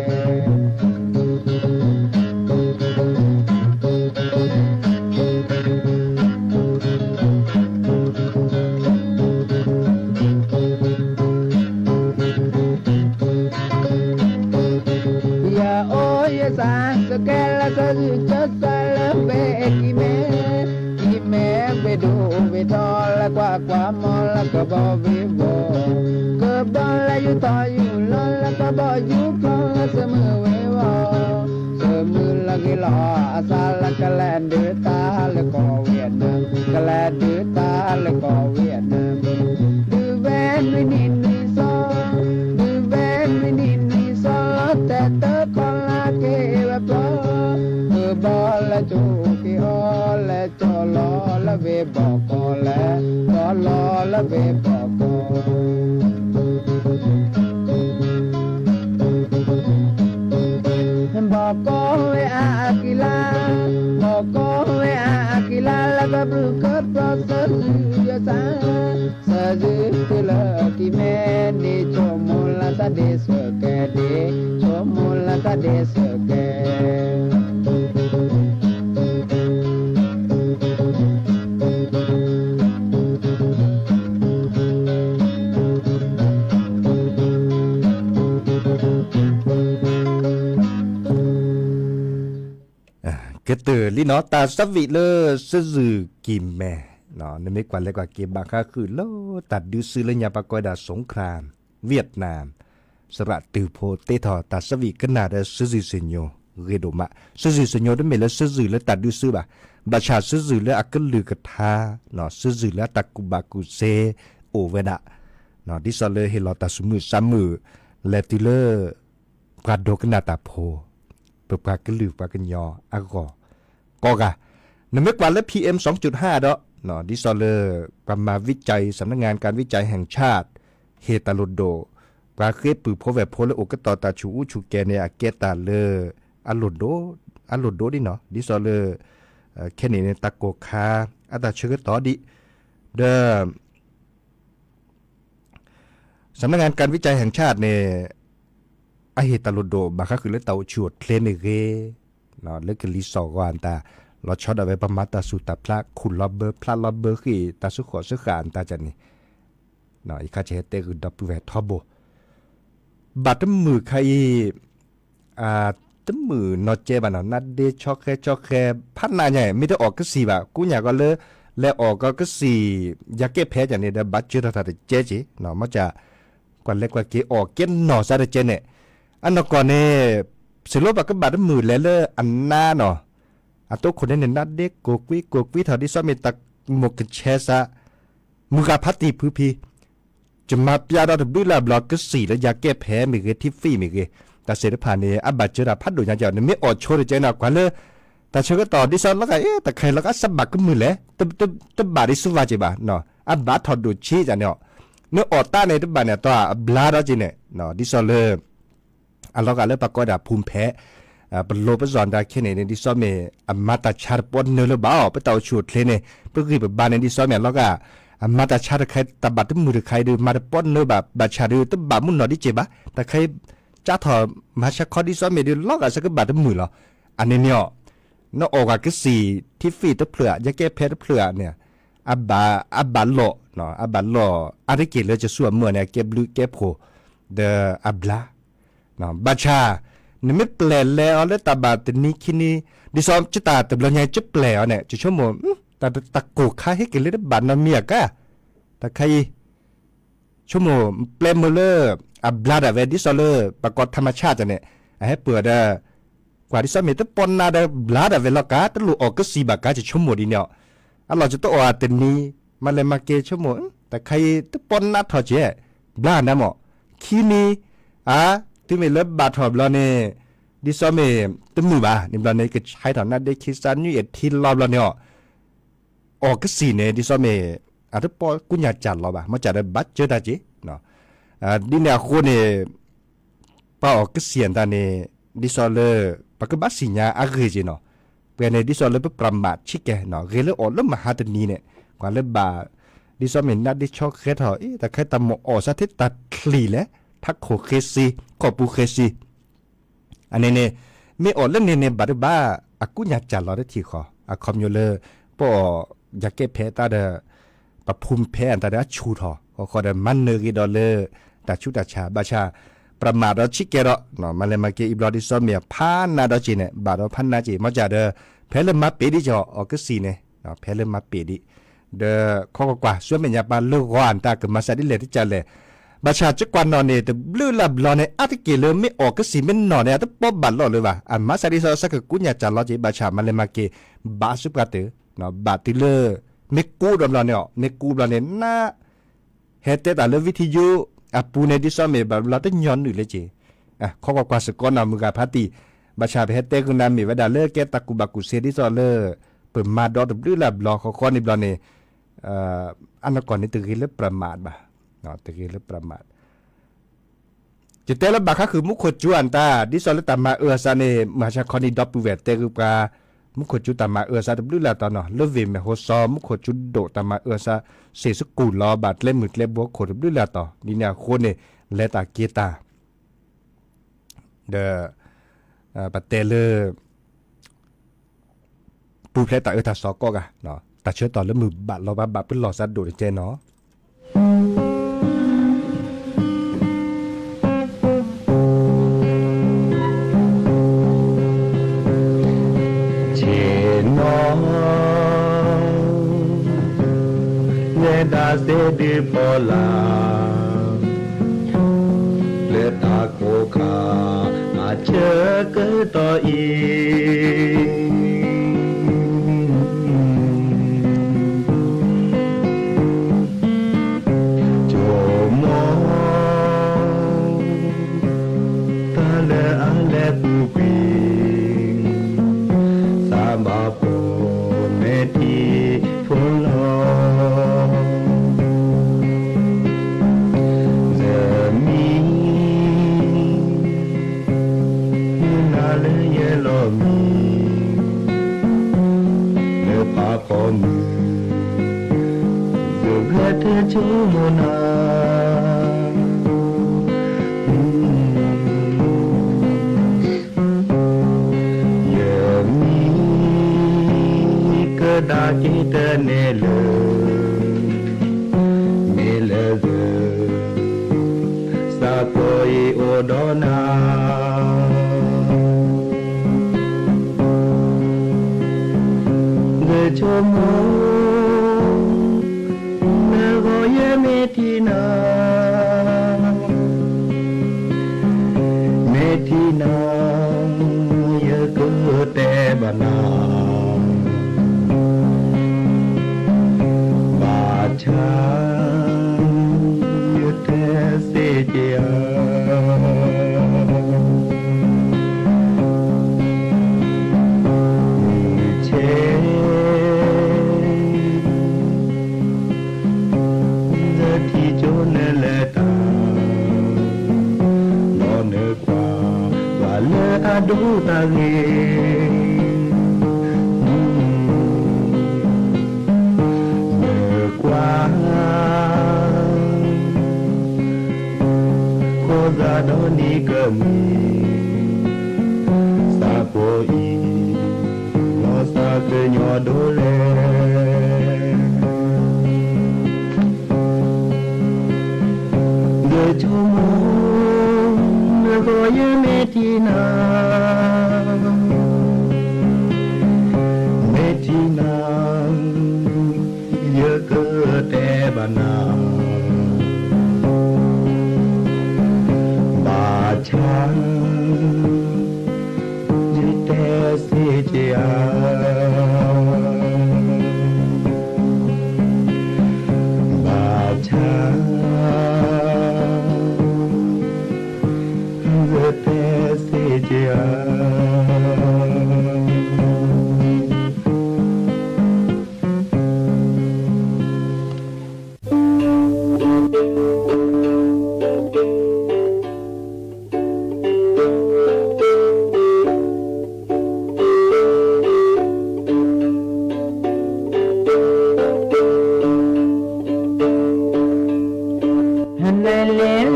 ယအိၣ်ယသး ကဲလၢသယုၢ်ကစၢ်လၢဝဲကံၢ်မဲ, ကံၢ်မဲဘ့ၣ်ဒိၣ်ဘ့ၣ်ထီ လၢကွၢ်ကွၢ်မီၢ်လၢကဘီဘ့ၣ်ဘီၣ်, ကဘီလၢယူၤထီယူၤလီၤ လၢကဘီယူၤဖျိ လၢစုမုၢ်ဝ့ၤဝီၤ, စုမုၢ်လၢဂ့ၤလီၤအသး လၢကလဲၤဒုးတၢ်လၢကီၢ်ဝ့ၣ်နမ်, ကလဲၤဒုးတၢ်လၢကီၢ်ဝ့ၣ်နမ် ဒုးဝဲနွံနံၤနွံသီ, ဒုးဝဲနွံနံၤနွံသီ လီၤတဲာ်တခီလၢကဟ့ၣ်ဝဲပျီ, ကဘီလၢကၠိက့ၤအီၤ လဲၤကၠီၣ်လီၤလၢဝ့ၢ်ဘီၣ်ကီၢ် လဲၤကၠီၣ်လီၤလၢဝ့ၢ်ဘီၣ်ကီၢ် ဘီၣ်ကီၢ်ဝဲအါအခံလါ, ဘီၣ်ကီၢ်ဝဲအါအခံလါ လၢကဘုၣ်ကဖျီ သၢဂုၢ်ယသး, သၢဂုၢ်တုၤလၢကံၢ်မဲဒ့ ဆိကမိၣ်လၢသးဒ့စၢၤကဲဒ့, ဆိကမိၣ်လၢသးဒ့စၢၤကဲ ဘီၣ်ကီၢ်ဝဲအါအခံလါ, ဘီၣ်ကီၢ်ဝဲအါအခံလါ လၢကဘုၣ်ကဖျီ သၢဂုၢ်ယသး, သၢဂုၢ်တုၤလၢကံၢ်မဲဒ့ ဆိကမိၣ်လၢသးဒ့စၢၤကဲဒ့, ဆိကမိၣ်လၢသးဒ့စၢၤကဲ တၢ်ဆၢဝံၤလၢ စၢယုၢ်ကံၢ်မဲၣ်, နမ့ၢ်ကွၢ်လဲၤကွၢ်က့ၤဘၣ်ဃးဃုာ်လၢတၢ်ဒုးစုလၢညါပှၤကိးဝဲဒၣ် สงครามเวียดนาม သရၣ်တုၤဖိတ့ထီၣ်တၢ်ဆၢဝံၤကနၣ်ဒီး စၢယုၢ်စညိၤ ဂ့ၤဒိၣ်မး. စၢယုၢ်စညိၤတမ့ၢ်လၢစၢယုၢ်လၢတၢ်ဒုးစုဘၣ်, ဘၣ်ဆၣ်စၢယုၢ်လၢအကလုၢ်ကထါ, စၢယုၢ်လၢအတၢ်ကူၣ်ဘၣ်ကူၣ်စ့အိၣ်ဝဲဒၣ်, ဒ်သိးလၢဟ့ၣ်လီၤတၢ်သူၣ်မုာ်သးမုာ် လဲၤတုၤလၢ ပှၤဒိကနၣ်တၢ်ဖိ, ပပှၤကလုာ်ပှၤကညီအဂီၢ်ကိးဂၤ, နမ့ၢ်ကွၢ်လၢ PM สองจุดห้า ဒီး ဒ်သိးလၢ ပှၤမၤဝံကၠံ สำนักงานการวิจัยแห่งชาติ ဟ့ၣ်တၢ်လိၣ်ဒိၣ်, ပှၤဃ့ပုၢ်ဖိဝဲၢ်ဖိလၢအိၣ်ကတီၢ်တၢ်ဆူၣ်အူဆူၣ်ကဲၤန့ၣ် အကဲတၢ်လၢ အလိၣ်ဒိၣ်, အလိၣ်ဒိၣ်ဒ်နီၤ, ဒ်သိးလၢ ခဲန့ၣ်န့ၣ် တၢ်ကိၢ်ခါ အတၢ်ဆၢကတီၢ်ဒံး, ဒီး สำนักงานการวิจัยแห่งชาติ န့ၣ် အဟ့ၣ်တၢ်လိၣ်ဒိၣ်ဘၣ်ဃးဃုာ်လၢတၢ်အိၣ်ဆူၣ်အိၣ်ချ့မ့ၢ်ဂ့ၤ, လၢကလံၤစိးဂီၤအတၢ် လီၤဆီဒၣ်ဝဲပှၤမၤတၢ်ဆူၣ်တၢ်ဖျး ခူၣ်လီၤဘၢဖျးလီၤဘၢဃ့ၢ် တၢ်စၢဃီၣ်စၢဃာ်အတၢ်န့ၣ်, ယခါဆဲးဟဲတဲဂုာ်ဒီပုၢ်ဝဲၢ်ထီဘိ ဘၣ်တမုာ်ခါအံၤ တမုာ်နီၢ်ကဲဘၣ်နီၤ, နါဒ့ဆီဃဲဆီဃဲ ဖးနးညါ မ့ၢ်တအီၣ်ကစံၣ်ဘၣ် ကူညၣ်ကီလၢ လဲၤအီၣ်ကီကစံၣ် ယၤကဲဖဲကန့ၣ်ဒီး ဘၣ်စၢၤထီၣ်တၢ်တကဲက့ၤ, မ့ၢ်က ကွၢ်လဲၤကွၢ်က့ၤအီၣ်ကဲနီၢ်စါတကဲန့ၣ်, အနီၢ်ကီၢ်န့ၣ် စ့ၢ်လီၤပှၤကဘၣ်တမုာ်လဲၤလၢအနါနီၤ, အတိခိၣ်န့ၣ်န့ၣ် နါဒ့ကိၢ်ကွံကိၢ်ကွံထီၣ် ဒ်သိးမ့ၢ်တၢ်မိၣ်ကဆဲးစး, မုၢ်ဂၤဖးတံၢ်ဖုဖံ ယမၤပျါဒီးတဘျုးလၢ်ဘျီကစံၣ်လၢယၤကဲဖဲမ့ၢ်ဂ့ၤ ထံဖံၣ်မ့ၢ်ဂ့ၤ, တၢ်စ့ၣ်တဖၣ်န့ၣ် အဘၣ်စၢၤတၢ်ဖးဒိၣ်ညါကီး နမ့ၢ်အီၣ်ဆိတကဲန့ၣ် ကွၢ်လၢ တၢ်ဆၢကတီၢ် ဒ်သိးလီၤဂာ် အ့ တၢ်ခဲအံၤလီၤဂာ် စးဘၣ်ကမုာ်လဲၣ်, တဘၣ်ဒ်ဆူဝဲက့ၤဘၣ်, အဘၣ်ထီၣ်ဒိၣ်ဆံးန့ၣ်, နအီၣ်တၢ်န့ၣ်တဘၣ်န့ၣ် အတီၢ်အဘျါဒီးက့ၤန့ၣ်, ဒ်သိးလၢ အလီၤဂာ်လၢပှၤကိးဒၣ်ဖူၣ်ဖဲး, ပလိၤပစီၣ်တၢ်ခဲန့ၣ်န့ၣ် ဒ်သိးမ့ၢ် အမၤတၢ်ဆါတပီၢ်နၢလၢၤဘၣ်အီၤ ပတၢ်အိၣ်ဆူၣ်အိၣ်ချ့န့ၣ် ပဂံၢ်ပဘါန့ၣ် ဒ်သိးမ့ၢ်အလီၤဂာ်, အမၤတၢ်ဆါတခါ တၢ်ဘၣ်တမုာ်တခါအံၤဒီး မၤတပီၢ်နၢဘၣ် ဘၣ်ဆၣ်ဒီး တဘၣ်မုၢ်နီၢ်ဒ်က့ၤဘၣ် တၢ်ခဲအံၤ ကၠါထီၣ်မၤဆါခီဒ်သိးမ့ၢ်ဒီး လီၤဂာ်စ့ၢ်ကီးဘၣ်တမုာ်လီၤ. အန့ၣ်န့ၣ်အီၤ နအီၣ်ဂၤကစံၣ်ထံဖံၣ်တဖျၢၣ်ဧါ ယၤကဲဖဲတဖျၢၣ်ဧါန့ၣ်, အဘၣ်, အဘၣ်လီၢ်, အဘၣ်လီၢ် အါတက့ၢ်လၢကဆူအမုၢ်န့ၣ် အကဲဘျုးကဲဖှိၣ်, ဒီးအဘျါ, ဘၣ်ဆၣ် နမ့ၢ်ပျဲၢ်လဲၤအီၤလၢတၢ်ဘၣ်တနံၤခံနံၤ, ဒ်သိးကတၢ်တဘျီညါ ကပျဲၢ်အီၤန့ၣ် ကဆိကမိၣ်, တၢ်ကိၢ်ခါဟ့ၣ်က့ၤလၢတဘၣ်နီတမံၤအကါ, တၢ်ခဲအံၤ ဆိကမိၣ်ပျဲမုာ်လၢ အဘျါဒၣ်ဝဲ ဒ်သိးလၢ ပှၤကိးထါမၤဆါတၢ်န့ၣ် အဟဲပၢၢ်ဒီး ကွၢ်ဒ်သိးမ့ၢ်တပီၢ်နါဒီးဘျါဒၣ်ဝဲလီၤကါ တလိၣ်အီၣ်ကစံၣ်ဘၣ်ကါ ကဆိကမိၣ်ဒ်န့ၣ်အီၤ, အလီၢ်ကတအီၣ်အတနံၤ မၤလဲၤမၤက့ၤဆိကမိၣ် တၢ်ခဲအံၤတပီၢ်နါထီၣ်ကဲ, ဘျါနါမး, ခံနံၤ, အါ, တုၤမ့ၢ်လၢဘၣ်ထီၣ်ဘျီန့ၣ် ဒ်သိးမ့ၢ်တမုာ်ဘၣ် န့ၣ်ဘျီန့ၣ် ကဆါထီၣ်နါဒ့ခံစါနွံအထံလီၤဘျီန့ၣ်အီၤ အီၣ်ကစံၣ်န့ၣ် ဒ်သိးမ့ၢ် အတပီၢ်ကူညၣ်စၢ်လီၤဘၣ် မ့ၢ်စၢ်ဒီးဘၣ်စၢၤတၢ်က့ၤ, ဒ်န့ၣ်အဃိန့ၣ် ပှၤအီၣ်ကစံၣ်အတၢ်န့ၣ် ဒ်သိးလၢ ပကဘၣ်သ့ၣ်ညါအဂ့ၢ်က့ၤနီၤ, ပှဲၤန့ၣ်ဒ်သိးလၢပပြၤမးဆံးကဲနီၤ ဂ့ၤလၢအီၣ်လၢမဟါတနံၤန့ၣ် ကွၢ်လၢဘၣ် ဒ်သိးမ့ၢ်နါဒ့ဆီဃဲထီၣ် အ့ တၢ်ခဲတၢ်မ့ၢ်အီၣ်စးထံတၢ်ချံၣ်လဲၣ် ထးခိၣ်ဃ့စံ ခိၣ်ပူၤဃ့စံ အန့ၣ်န့ၣ် မ့ၢ်အီၣ်လၢန့ၣ်န့ၣ် ဘၣ်တဘၣ် အကူညၣ်စၢ်လီၤတထံၣ်ဃီ အခီပညီလၢ ပအီၣ်ယၤကဲဖဲတၢ်ဒီး ပဖူဖဲအတၢ်ဒီးအဆူၣ်ထီၣ် ဃီဃီဒီးမၤနၢၤဂ့ၤဒီးလၢ တၢ်ဆူးတၢ်ဆါ ဘၣ်ဆၣ် ပြမးဒီးဆံးကဲဒီး မၤလဲၤမၤက့ၤအံၤဘျီဒ်သိးမ့ၢ်ဖးနါဒီးက့ၤန့ၣ် ဘၣ်ဒီးဖးနါက့ၤ မ့ၢ်စၢ်ဒီး ဖဲလၢမၤပ့ၤဒ်က့ၤ အီၣ်ကစံၣ်န့ၣ် ဖဲလၢမၤပ့ၤဒ် ဒီးခီကွၢ်ကွၢ် ဆူမဲာ်ညါပှၤလၢဂီၤအတၢ်ကမၤစၢ်ဒ်လဲၣ်တကးလဲၣ် ဘၣ်ဆၣ်ကကွၢ်နီၣ်န့ၣ် တဘျုးလၢ်ဘျီန့ၣ် အါတက့ၢ်လၢမ့ၢ်အီၣ်ကစံၣ်မ့ၢ်နီၣ်န့ၣ် အတပီၢ်ဘၣ်လီၢ်လၢၤဘၣ် အမၤစၢ်ဒ်သိးစ့ၢ်ကီးကူညၣ်စၢ်လီၤက့ၤ ဘၣ်ဆၣ် မၤလဲၤမၤက့ၤ ဘၣ်စ့ၢ်ကီးတၢ် ဘၣ်တုၤလၢ မ့ၢ်ကူဒီးဘျီန့ၣ်အီၤ မ့ၢ်ကူဘျီန့ၣ် န ဟဲတဲတၢ်လၢ วิทยุ အပူၤန့ၣ် ဒ်သိးမ့ၢ်ဘၣ်ဘျီတညီနုၢ်လၢက့ၤ ခီကွၢ်ကွၢ်စ့ၢ်ကီးနီၣ် မုၢ်ဂၤဖးတံၢ် ဘၣ်ဆၣ်ပဟဲတဲဂုာ်နၤမ့ၢ်ဝဲဒၣ်လၢကဲတၢ်ကူၣ်ဘၣ်ကူၣ်သ့ဒ်သိးလၢ ပမၤဒီတဘျုးလၢ်ဘျီဃီဃီန့ၣ်ဘျီန့ၣ် အနီၢ်ကီၢ်န့ၣ်တဂ့ၤလၢပြမးဘၣ် တဂ့ၤလၢပြမး ယတဲလၢဘၣ်ဃးဃုာ်မူခိၣ်စူၤအတၢ် ဒ်သိးလၢတၢ်မၤအၢအသးန့ၣ် မုၢ်ဟါဆါခီနံၤဒီပုၢ်ဝဲၢ်တဲဂုာ်ပှၤ မူခိၣ်စူၤတၢ်မၤအၢအသးတဘျုးလၢ်တီၤနီၤ လၢဝ့ၢ်မဲာ်ဟိစီ မူခိၣ်စူၤဒိၣ်တၢ်မၤအၢအသး စ့ၢ်စကူၣ်လီၤဘၣ်ကျဲမုၢ်ကျဲဘိခိၣ်တဘျုးလၢ်တီၤ ဒ်န့ၣ်အဃိန့ၣ် လဲၤတၢ်က့ၤတၢ် ဒီး ပတဲလၢ ပူၤဖျဲးတၢ်အၢတၢ်သီကိးဂၤ တၢ်ဆၢကတီၢ်လၢမုၢ်ဘၣ်လီၤဘၣ်ဘၣ်ပလီၢ်သးဒိၣ်တကဲနီၤ တဲဒၣ်စ့ဒုးဖီလာ် လၢတၢ်ကိၢ်ခါအဆၢကတီၢ်အံၤ ဆိကမိၣ် တၢ်လၢအလဲၤပူၤကွံာ် သးဘၣ်ဖှီၣ်မဲာ်ထံဖိလီၤ လၢမံ မုၢ်နၤလၢယဲၢ်လီၤမံ လၢပၢ်ဖီမုၢ် ယဂဲၤတဆိကမိၣ်နၤ ယမံ ကဒါက့ၤတန့ၢ်လၢ မ့ၢ်လၢ သးပှၢ်အံၤအိၣ်ဒီးနၤ ယဆိကမိၣ် နဂီၢ်ယမ့ၢ်ထံၣ်နၤ မ့ၢ်ထံၣ်နၤ ယကတဲဘၣ်နၤ ဘၣ်ဆၣ် ယတဲစ့က့ၤဧါ မုၢ်ဆ့ ယထံၣ်ကၠိနၤလၢတၢ် ဒီးနကွၢ် ပှၤလၢအဒိးတၢ်ဂ့ၤ နကွၢ် ဃိသးဒီးနံၤကမှံ သးပှၢ်အံၤ လီၤသးကညီၤဒိၣ်လဲၣ် ယဆိကမိၣ် နဂီၢ်ယမ့ၢ်ထံၣ်နၤ မ့ၢ်ထံၣ်နၤ ယကတဲဘၣ်နၤ ဘၣ်ဆၣ် ယတဲစ့က့ၤဧါ ဘၣ်ဆၣ် ယတဲစ့က့ၤဧါ လဲၤလဲၤ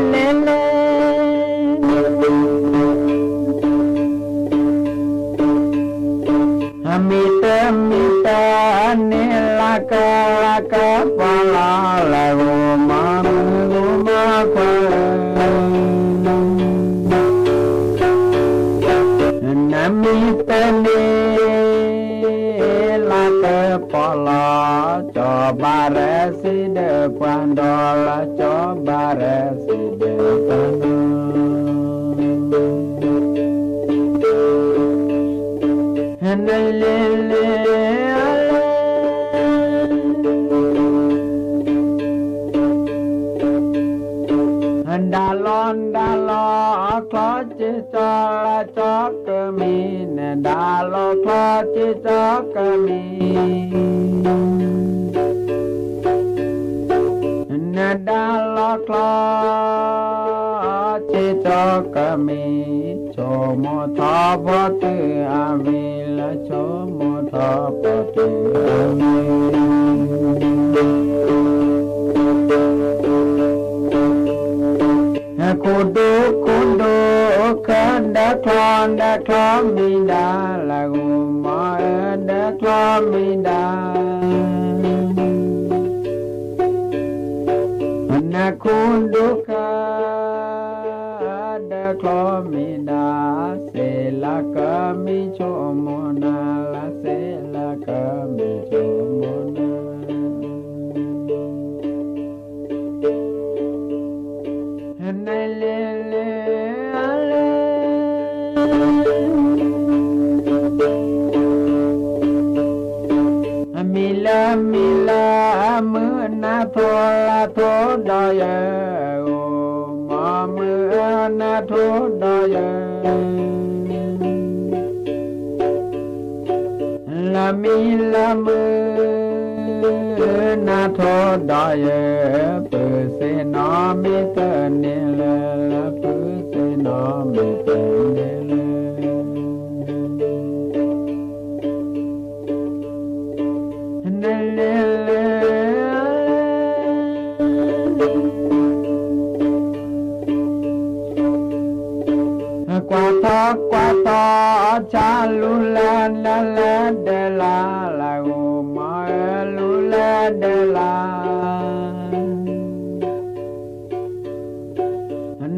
လဲၤ အမံၤတမံၤတၢ်န့ၣ် လၢကလၢက ပှၤလၢလၢဂိၢ်မၤမုၢ်ဂိၢ်မၤခွါဧၢ, နမံၤတန့ၣ် လၢကပီၤလီၤ ကၠီဘၣ်ရဲၣ်စံးဒီးပှၤဒီးလၢ ကၠီဘၣ်ရဲၣ်စံးဒီးပှၤဒီး ဟဲနလဲၤလဲၤ ဒၣ်လီၤဒၣ်လီၤ ချီကၠီလၢကၠီကမံၤန့ၣ် ဒၣ်လီၤချီကၠီကမံၤ နဒၣ်လီၤချီ ကၠီကမံၤ ဆိကမိၣ်ထီၣ်ဖီတုၤအမံၤလၢ ဆိကမိၣ်ထီၣ်ဖီတုၤအမံၤ ခိၣ်ဒိၣ်ခိၣ်ဒိၣ် ကဒီးချီဒီးချီမံၤဒၣ် လၢဂိၢ်မီၢ်ဧၢ ဒီးချီမံၤဒၣ် နခိၣ်ဒိၣ်က ဒီးချီမံၤဒၣ် စ့လၢကမံၤ ဆိကမိၣ်နၤလၢ စ့လၢကမံၤ ဆိကမိၣ်နၤ ထိၣ်လါထိၣ်ဒီးယဲဧိၤ, မီမုၢ်ဧၢ နၤထိၣ်ဒီးယဲ, လၢမံလၢမုၢ် နၤထိၣ်ဒီးယဲ, ပုၢ်သ့ၣ်နီၣ်မ့ၢ်တန့ၢ်လၢၤ, လၢပုၢ်သ့ၣ်နီၣ်မ့ၢ်တန့ၢ်လၢၤ နလဲၤလဲၤ ကွၢ်ထီၣ်ကွၢ်ထီၣ် ဆၣ်လူၤလဲၤနလဲၤဒၢလၢ် လၢဂိၤမီၢ်ဧၢ လူၤလဲၤဒၢလၢ်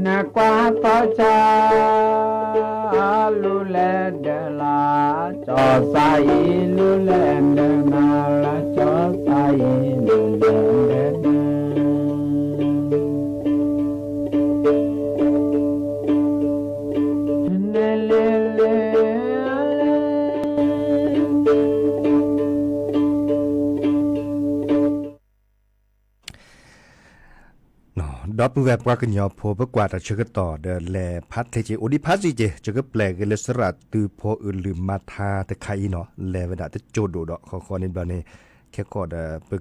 နကွၢ်ထီၣ်ဆၣ် လူၤလဲၤဒၢလၢ်, ကၠီၤသးအံၤလူၤလဲၤဒၢနၤလၢ်, ကၠီၤသးအံၤလူၤလဲၤဒၢနၤ နလဲၤလဲၤ ဒီပုၢ်ဝဲၢ်ပှၤကညီဖိ ပကွၢ်တၢ်ဆၢကတီၢ်ဒီးလဲၤဖးထဲက့ၤ အိၣ်ဒံးဖးစ့ၢ်ကီး ယကပျဲက့ၤလၢသရၣ်သုးဖိအုးလုၢ်မၤထါတခါအံၤနီၤ လဲၤဝဲဒၣ်တကၠိဒိၣ်ဒီး ဃီဃီန့ၣ်ဘျီန့ၣ် ခဲကီၣ်ဒီး ပက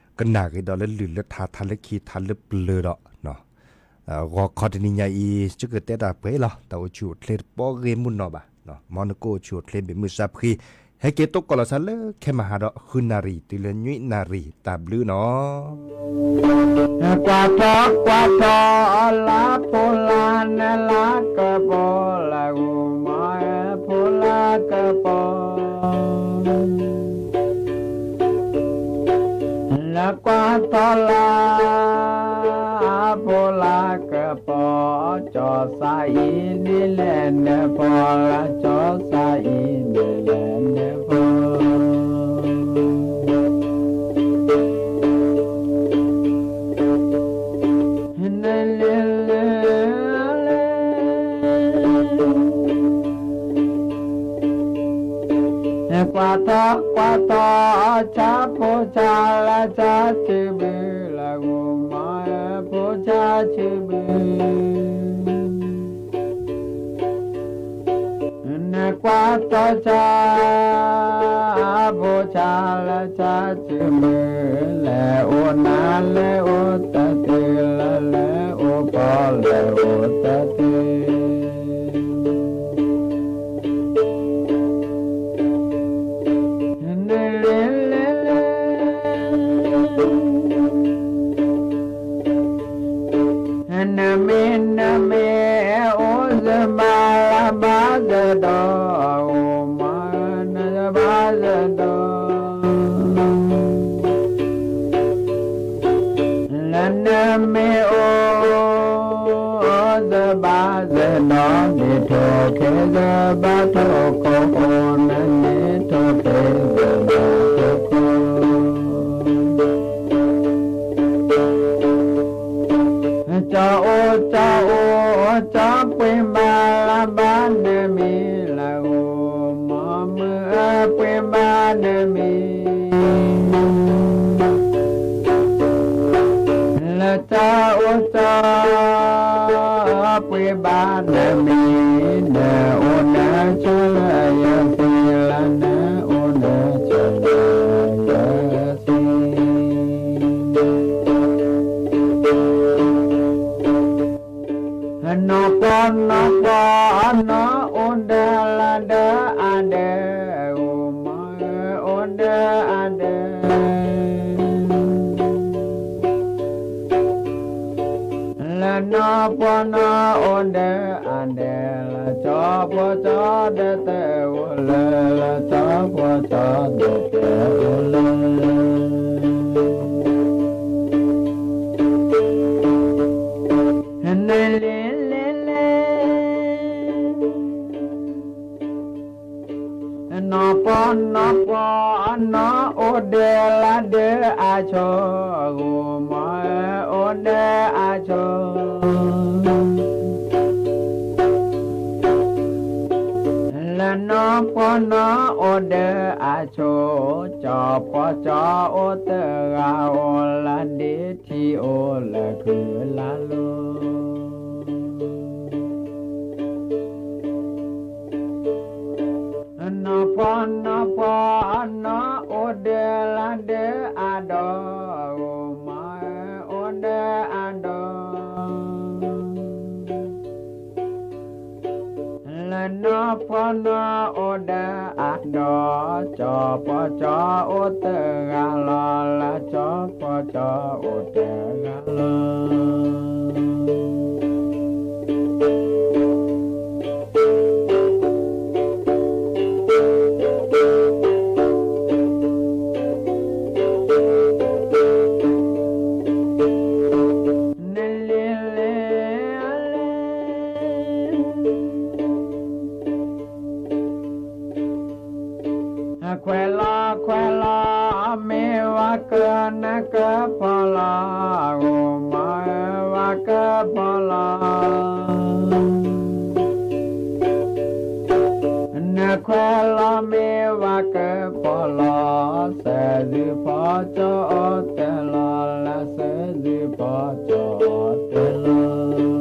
ကနၣ်က့ၤဒီးလၢလုၢ်လၢထါ ထါလၢခံထါလၢပျၢၤဒီး ဂီၤခီတနံၤညါအံၤ ကကတဲတၢ်ပှဲၤလီၤ တၢ်အိၣ်ဆူၣ်အိၣ်ချ့တပီဂ့ၢ်မုၢ်နီၢ်ဘၣ်, မ်နကအိၣ်ဆူၣ်အိၣ်ချ့ဘၣ်မုာ်စၢ်ဖှံ, ဟဲက့ၤသကိးလီၤသးလၢခဲမဟါဒီး ဃုနၣ်ရံၣ်တုၤလၢနွံနၣ်ရံၣ် တၢ်ဘျုးနီၤ ကွၢ်ထီၣ်ကွၢ်ထီၣ် လါဖိလါနလါကပီၤ လၢဂိၤမီၢ်ဧၢ ဖိလါကပီၤ လၢကွၢ်ထီၣ်လါ ဖိလါကပီၤ ကၠီၤသးအံၤန့ၣ်လဲၤနၢၤဖီလၢ် ကၠီၤသးအံၤန့ၣ်လဲၤနၢၤဖီ နလဲၤလဲၤ ကွၢ်ထီၣ်ကွၢ်ထီၣ် ဆၣ်ဖိဆၣ်လါ ဆၣ်စုဘု လၢဂိၤမီၢ်ဧၢ ဖိဆၣ်စုဘု နကွၢ်ထီၣ်ဆၣ် ဖိဆၣ်လါ ဆၣ်စုဘု လဲၤအိၣ်နၤလဲၤအိၣ်တၢ်တုၤလၢ လဲၤအိၣ်ဖီလဲၤအိၣ်တၢ်တုၤ နလဲၤလဲၤလဲၤ နမ့ၢ်နမ့ၢ် အိၣ်စဘၣ်လၢဘၣ်စဒီး အိၣ်မၤနဘၣ်စဒီး လၢနမ့ၢ်အိၣ် စဘၣ်စဒီး ဒ်ထိၣ်ခဲစဘၣ်ထိၣ်ခိၣ် အိၣ်နန့ၣ်ထိၣ်ခဲစဘၣ်ထိၣ်ခိၣ် ကၠီၤအိၣ်ကၠီၤအိၣ် ကၠီၤပှ့ၤဘၣ်လၢဘၣ်နမံၤ လၢဂိၤမီၢ်မုၢ်ဧၢ ပှ့ၤဘၣ်နမံၤ လၢကၠီၤအိၣ်ကၠီၤ ပှ့ၤဘၣ်နမံၤ နအိၣ်နဆိးလၢယသ့ လၢနအိၣ်နဆိးလၢယသ့ နီၢ်ပီၢ်နီၢ်ပီၢ် နီၢ်အိၣ်ဒၢလၢဒၢအဒၢ ဂိၤမီၢ်ဧၢ အိၣ်ဒၢအဒၢ လၢနီၢ်ပီၢ်နီၢ်အိၣ်ဒၢအဒၢ လၢကၠီၤပီၢ်ကၠီၤဒၢတၢ်အိၣ်လၢ လၢကၠီၤပီၢ်ကၠီၤဒၢတၢ်အိၣ်လၢ နလဲၤလဲၤလဲၤ နီၢ်ပီၢ်နီၢ်ပီၢ် နီၢ်အိၣ်ဒၢလၢဒၢအဆိး ဂိၤမီၢ်ဧၢ အိၣ်ဒၢအဆိး လၢနီၢ်ပီၢ်နီၢ်အိၣ်ဒၢအဆိး ကၠီၤပီၢ်ကၠီၤအိၣ်တဂၤ အိၣ်လၢ လၢကၠီပီကၠီအိၣ်တဂၤလီၤ, လၢကၠီပီကၠီအိၣ်တဂၤလီၤ. နလဲၤလဲၤလဲၤ ခွဲးလီၤခွဲးလီၤ မ့ၢ်ဝၤကၢနကပီၤလီၤ, အိၣ်မးဧၢ ဝၤကပီၤလီၤ. နခွဲးလီၤမ့ၢ်ဝၤကပီၤလီၤ, စဲးသုဖီကၠီအိၣ်တၢ်လီၤ, လၢစဲးသုဖီကၠီအိၣ်တၢ်လီၤ.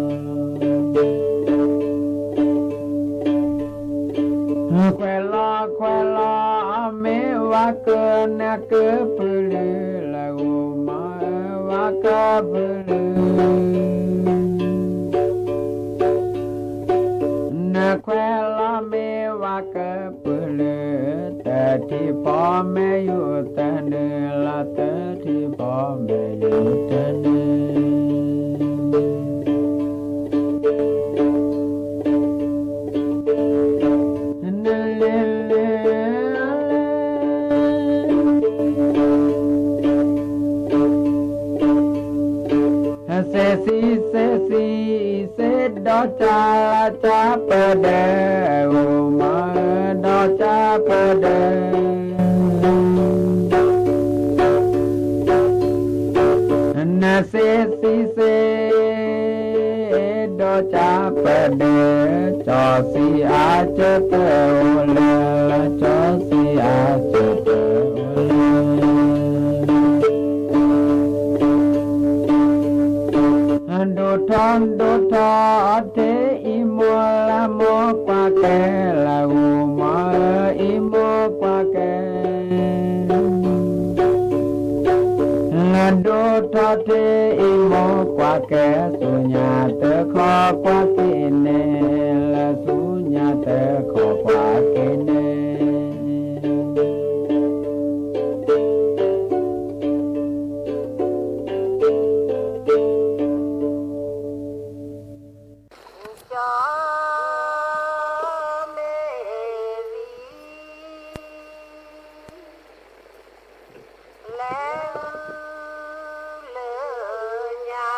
ခွဲးလီၤခွဲးလီၤ မ့ၢ်ဝၤကၢနကပလုၢ်, လၢအိၣ်မးဧၢ ဝၤကပလုၢ်. နခွဲးလီၤမ့ၢ်ဝၤကပလုၢ်, တထံၣ်ဖီမဲာ်ယူၢ်တနုာ်, လၢတထံၣ်ဖီမဲာ်ယူၢ်တနုာ်. နလဲၤလဲၤလဲၤ စဲးစံစဲးစံ စဲးဒီးကၠီ လၢကၠီပဒဲ, အိၣ်မးဧၢ ဒီးကၠီပဒဲ. နစဲးစံစဲး ဒီးကၠီပဒဲ, ကၠီစံအါကၠၢတအိၣ်လၢ, လၢကၠီစံအါကၠၢတအိၣ်လၢ. ဒိၣ်ထီၣ်ဒိၣ်ထီၣ် ထံအံၤမိၢ်လၢမိၢ်ကွၢ်ကဲ, လၢအိၣ်မးဧၢ အံၤမိၢ်ကွၢ်ကဲ. လၢဒိၣ်ထီၣ်ထံအံၤမိၢ်ကွၢ်ကဲ, ဆူညါတခီကွၢ်က့ၤန့ၣ်, လၢဆူညါတခီကွၢ်က့ၤန့ၣ်. ကၠီမ့ၢ်ဝံၤလဲၤလၢညါ,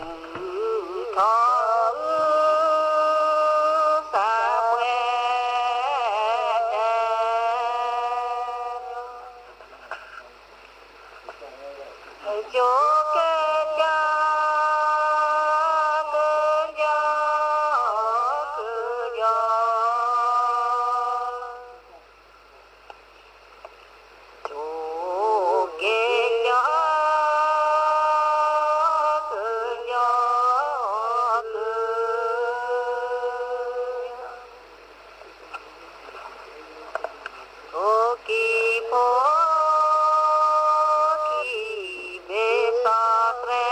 ထီၣ်အု သးပှဲၤတဲ ကၠိကဲကၠီ ကၠီ ကၠီ ကၠိကဲကၠီ ကၠီ ကၠီ ထိၣ်ကံၢ်ဖိခံဘ့ၣ်သီသြဲ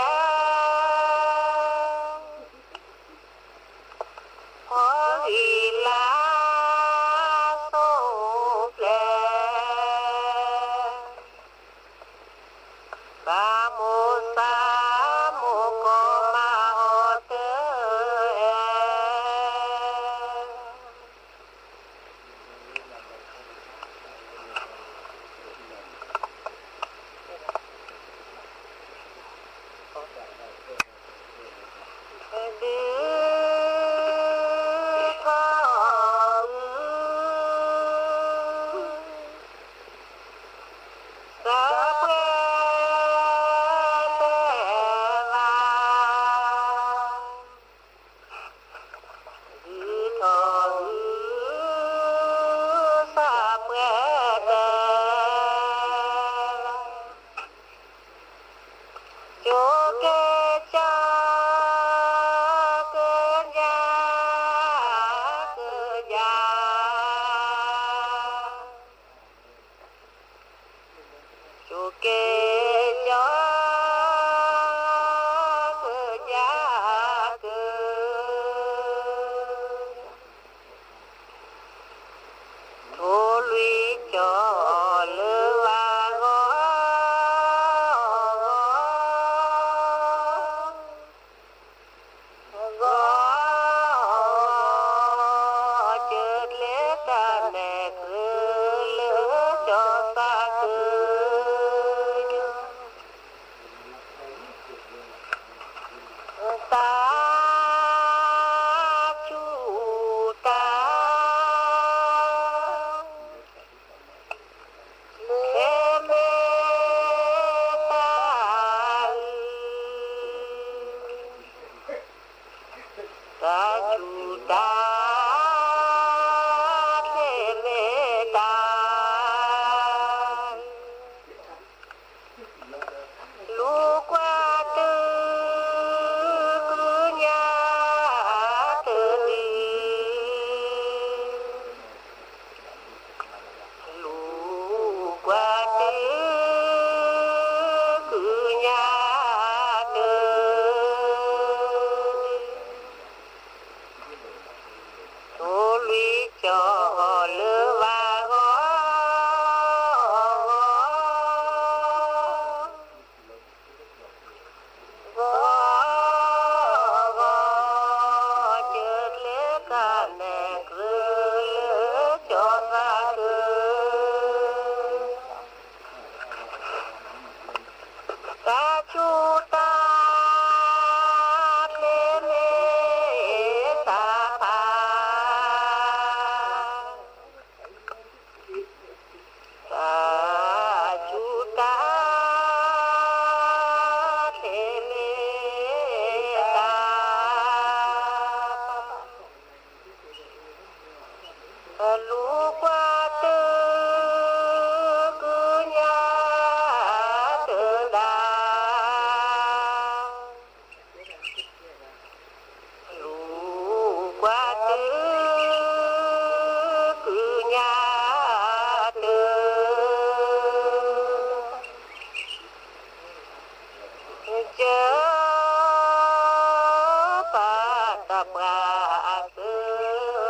ဖီဂံၢ်လါစိၤဖျဲး ဘၣ်မိၢ်သးမိၢ်ကီၢ်မၤအီၤတအဲၣ် ဒုးထီၣ် သးပှဲၤတဲဘၣ် ဒုးထီၣ် သးပှဲၤတဲ ကၠိကဲကၠီ ကၠီ ကၠီ ကၠိကဲကၠီ ကၠီ ကၠီ ထိၣ်လွံၢ်ကၠီလၢဝၤဂီၢ် ဂီၢ် ကၠိကျဲတၢ်မဲာ်ကြၢးလၢကၠီသးကၢ တၢ်ဆူၣ်တၢ် လၢမ့ၢ်တၢ်အု တၢ်ဆူၣ်တၢ် လၢမ့ၢ်တၢ် လူၤကွၢ်တုၤ ကုညါတဒု လူၤကွၢ်တုၤ ကုညါတဒု ထိၣ်လွံၢ်ကၠီလၢဝၤဂီၢ် ဂီၢ် ဂီၢ် ကၠိကျဲတၢ်မဲာ်ကြၢးလၢကၠီသးကၢ တၢ်ဆူၣ်တၢ် လၢမ့ၢ်တၢ်ဖး တၢ်ဆူၣ်တၢ် လၢမ့ၢ်တၢ်ဖး လူၤကွၢ်တုၤ ကုညါတဒု လူၤကွၢ်တုၤ ကုညါတဒု ကၠီ ပၢ်တၢ်ပှၤအက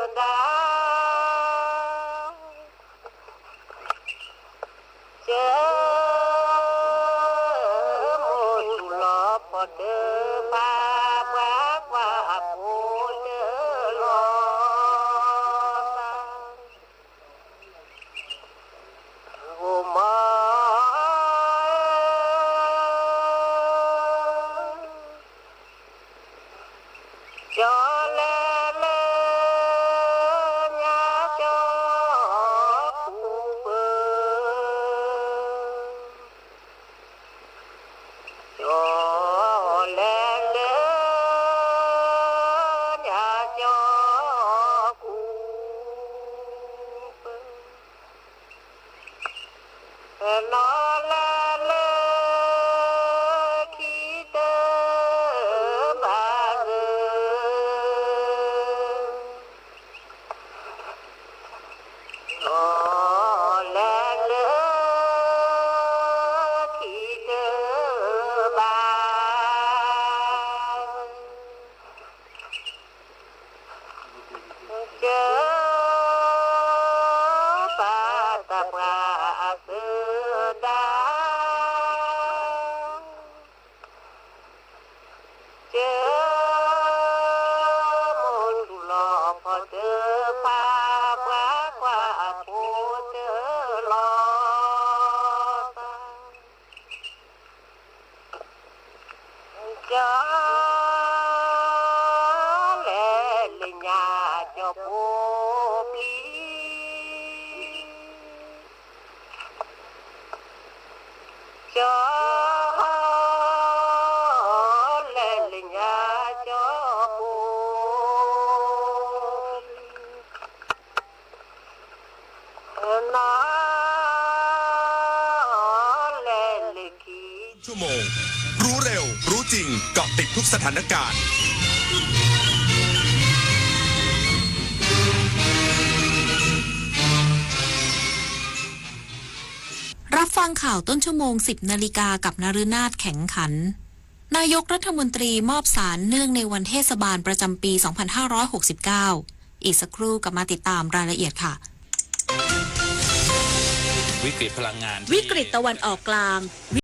ဒၣ် ကၠီ မိၢ်သူၣ်လီၤဖီတဖၣ် ပှၤကွၢ်အဖိတလီၤ ဂိၢ်မီၢ် ကၠီလဲၤလၢညါကၠီဖိပျံၤ, ကၠီလဲၤလၢညါကၠီဖိပျံၤ, နီၢ်လဲၤလၢခံ ชั่วโมง รู้เร็ว รู้จริง เกาะติดทุกสถานการณ์ รับฟังข่าวต้นชั่วโมง สิบนาฬิกา กับนฤนาถ แข็งขัน นายกรัฐมนตรีมอบสารเนื่องในวันเทศบาลประจำปี สองพันห้าร้อยหกสิบเก้า อีกสักครู่กลับมาติดตามรายละเอียดค่ะ วิกฤตพลังงานที่ วิกฤตตะวันออกกลาง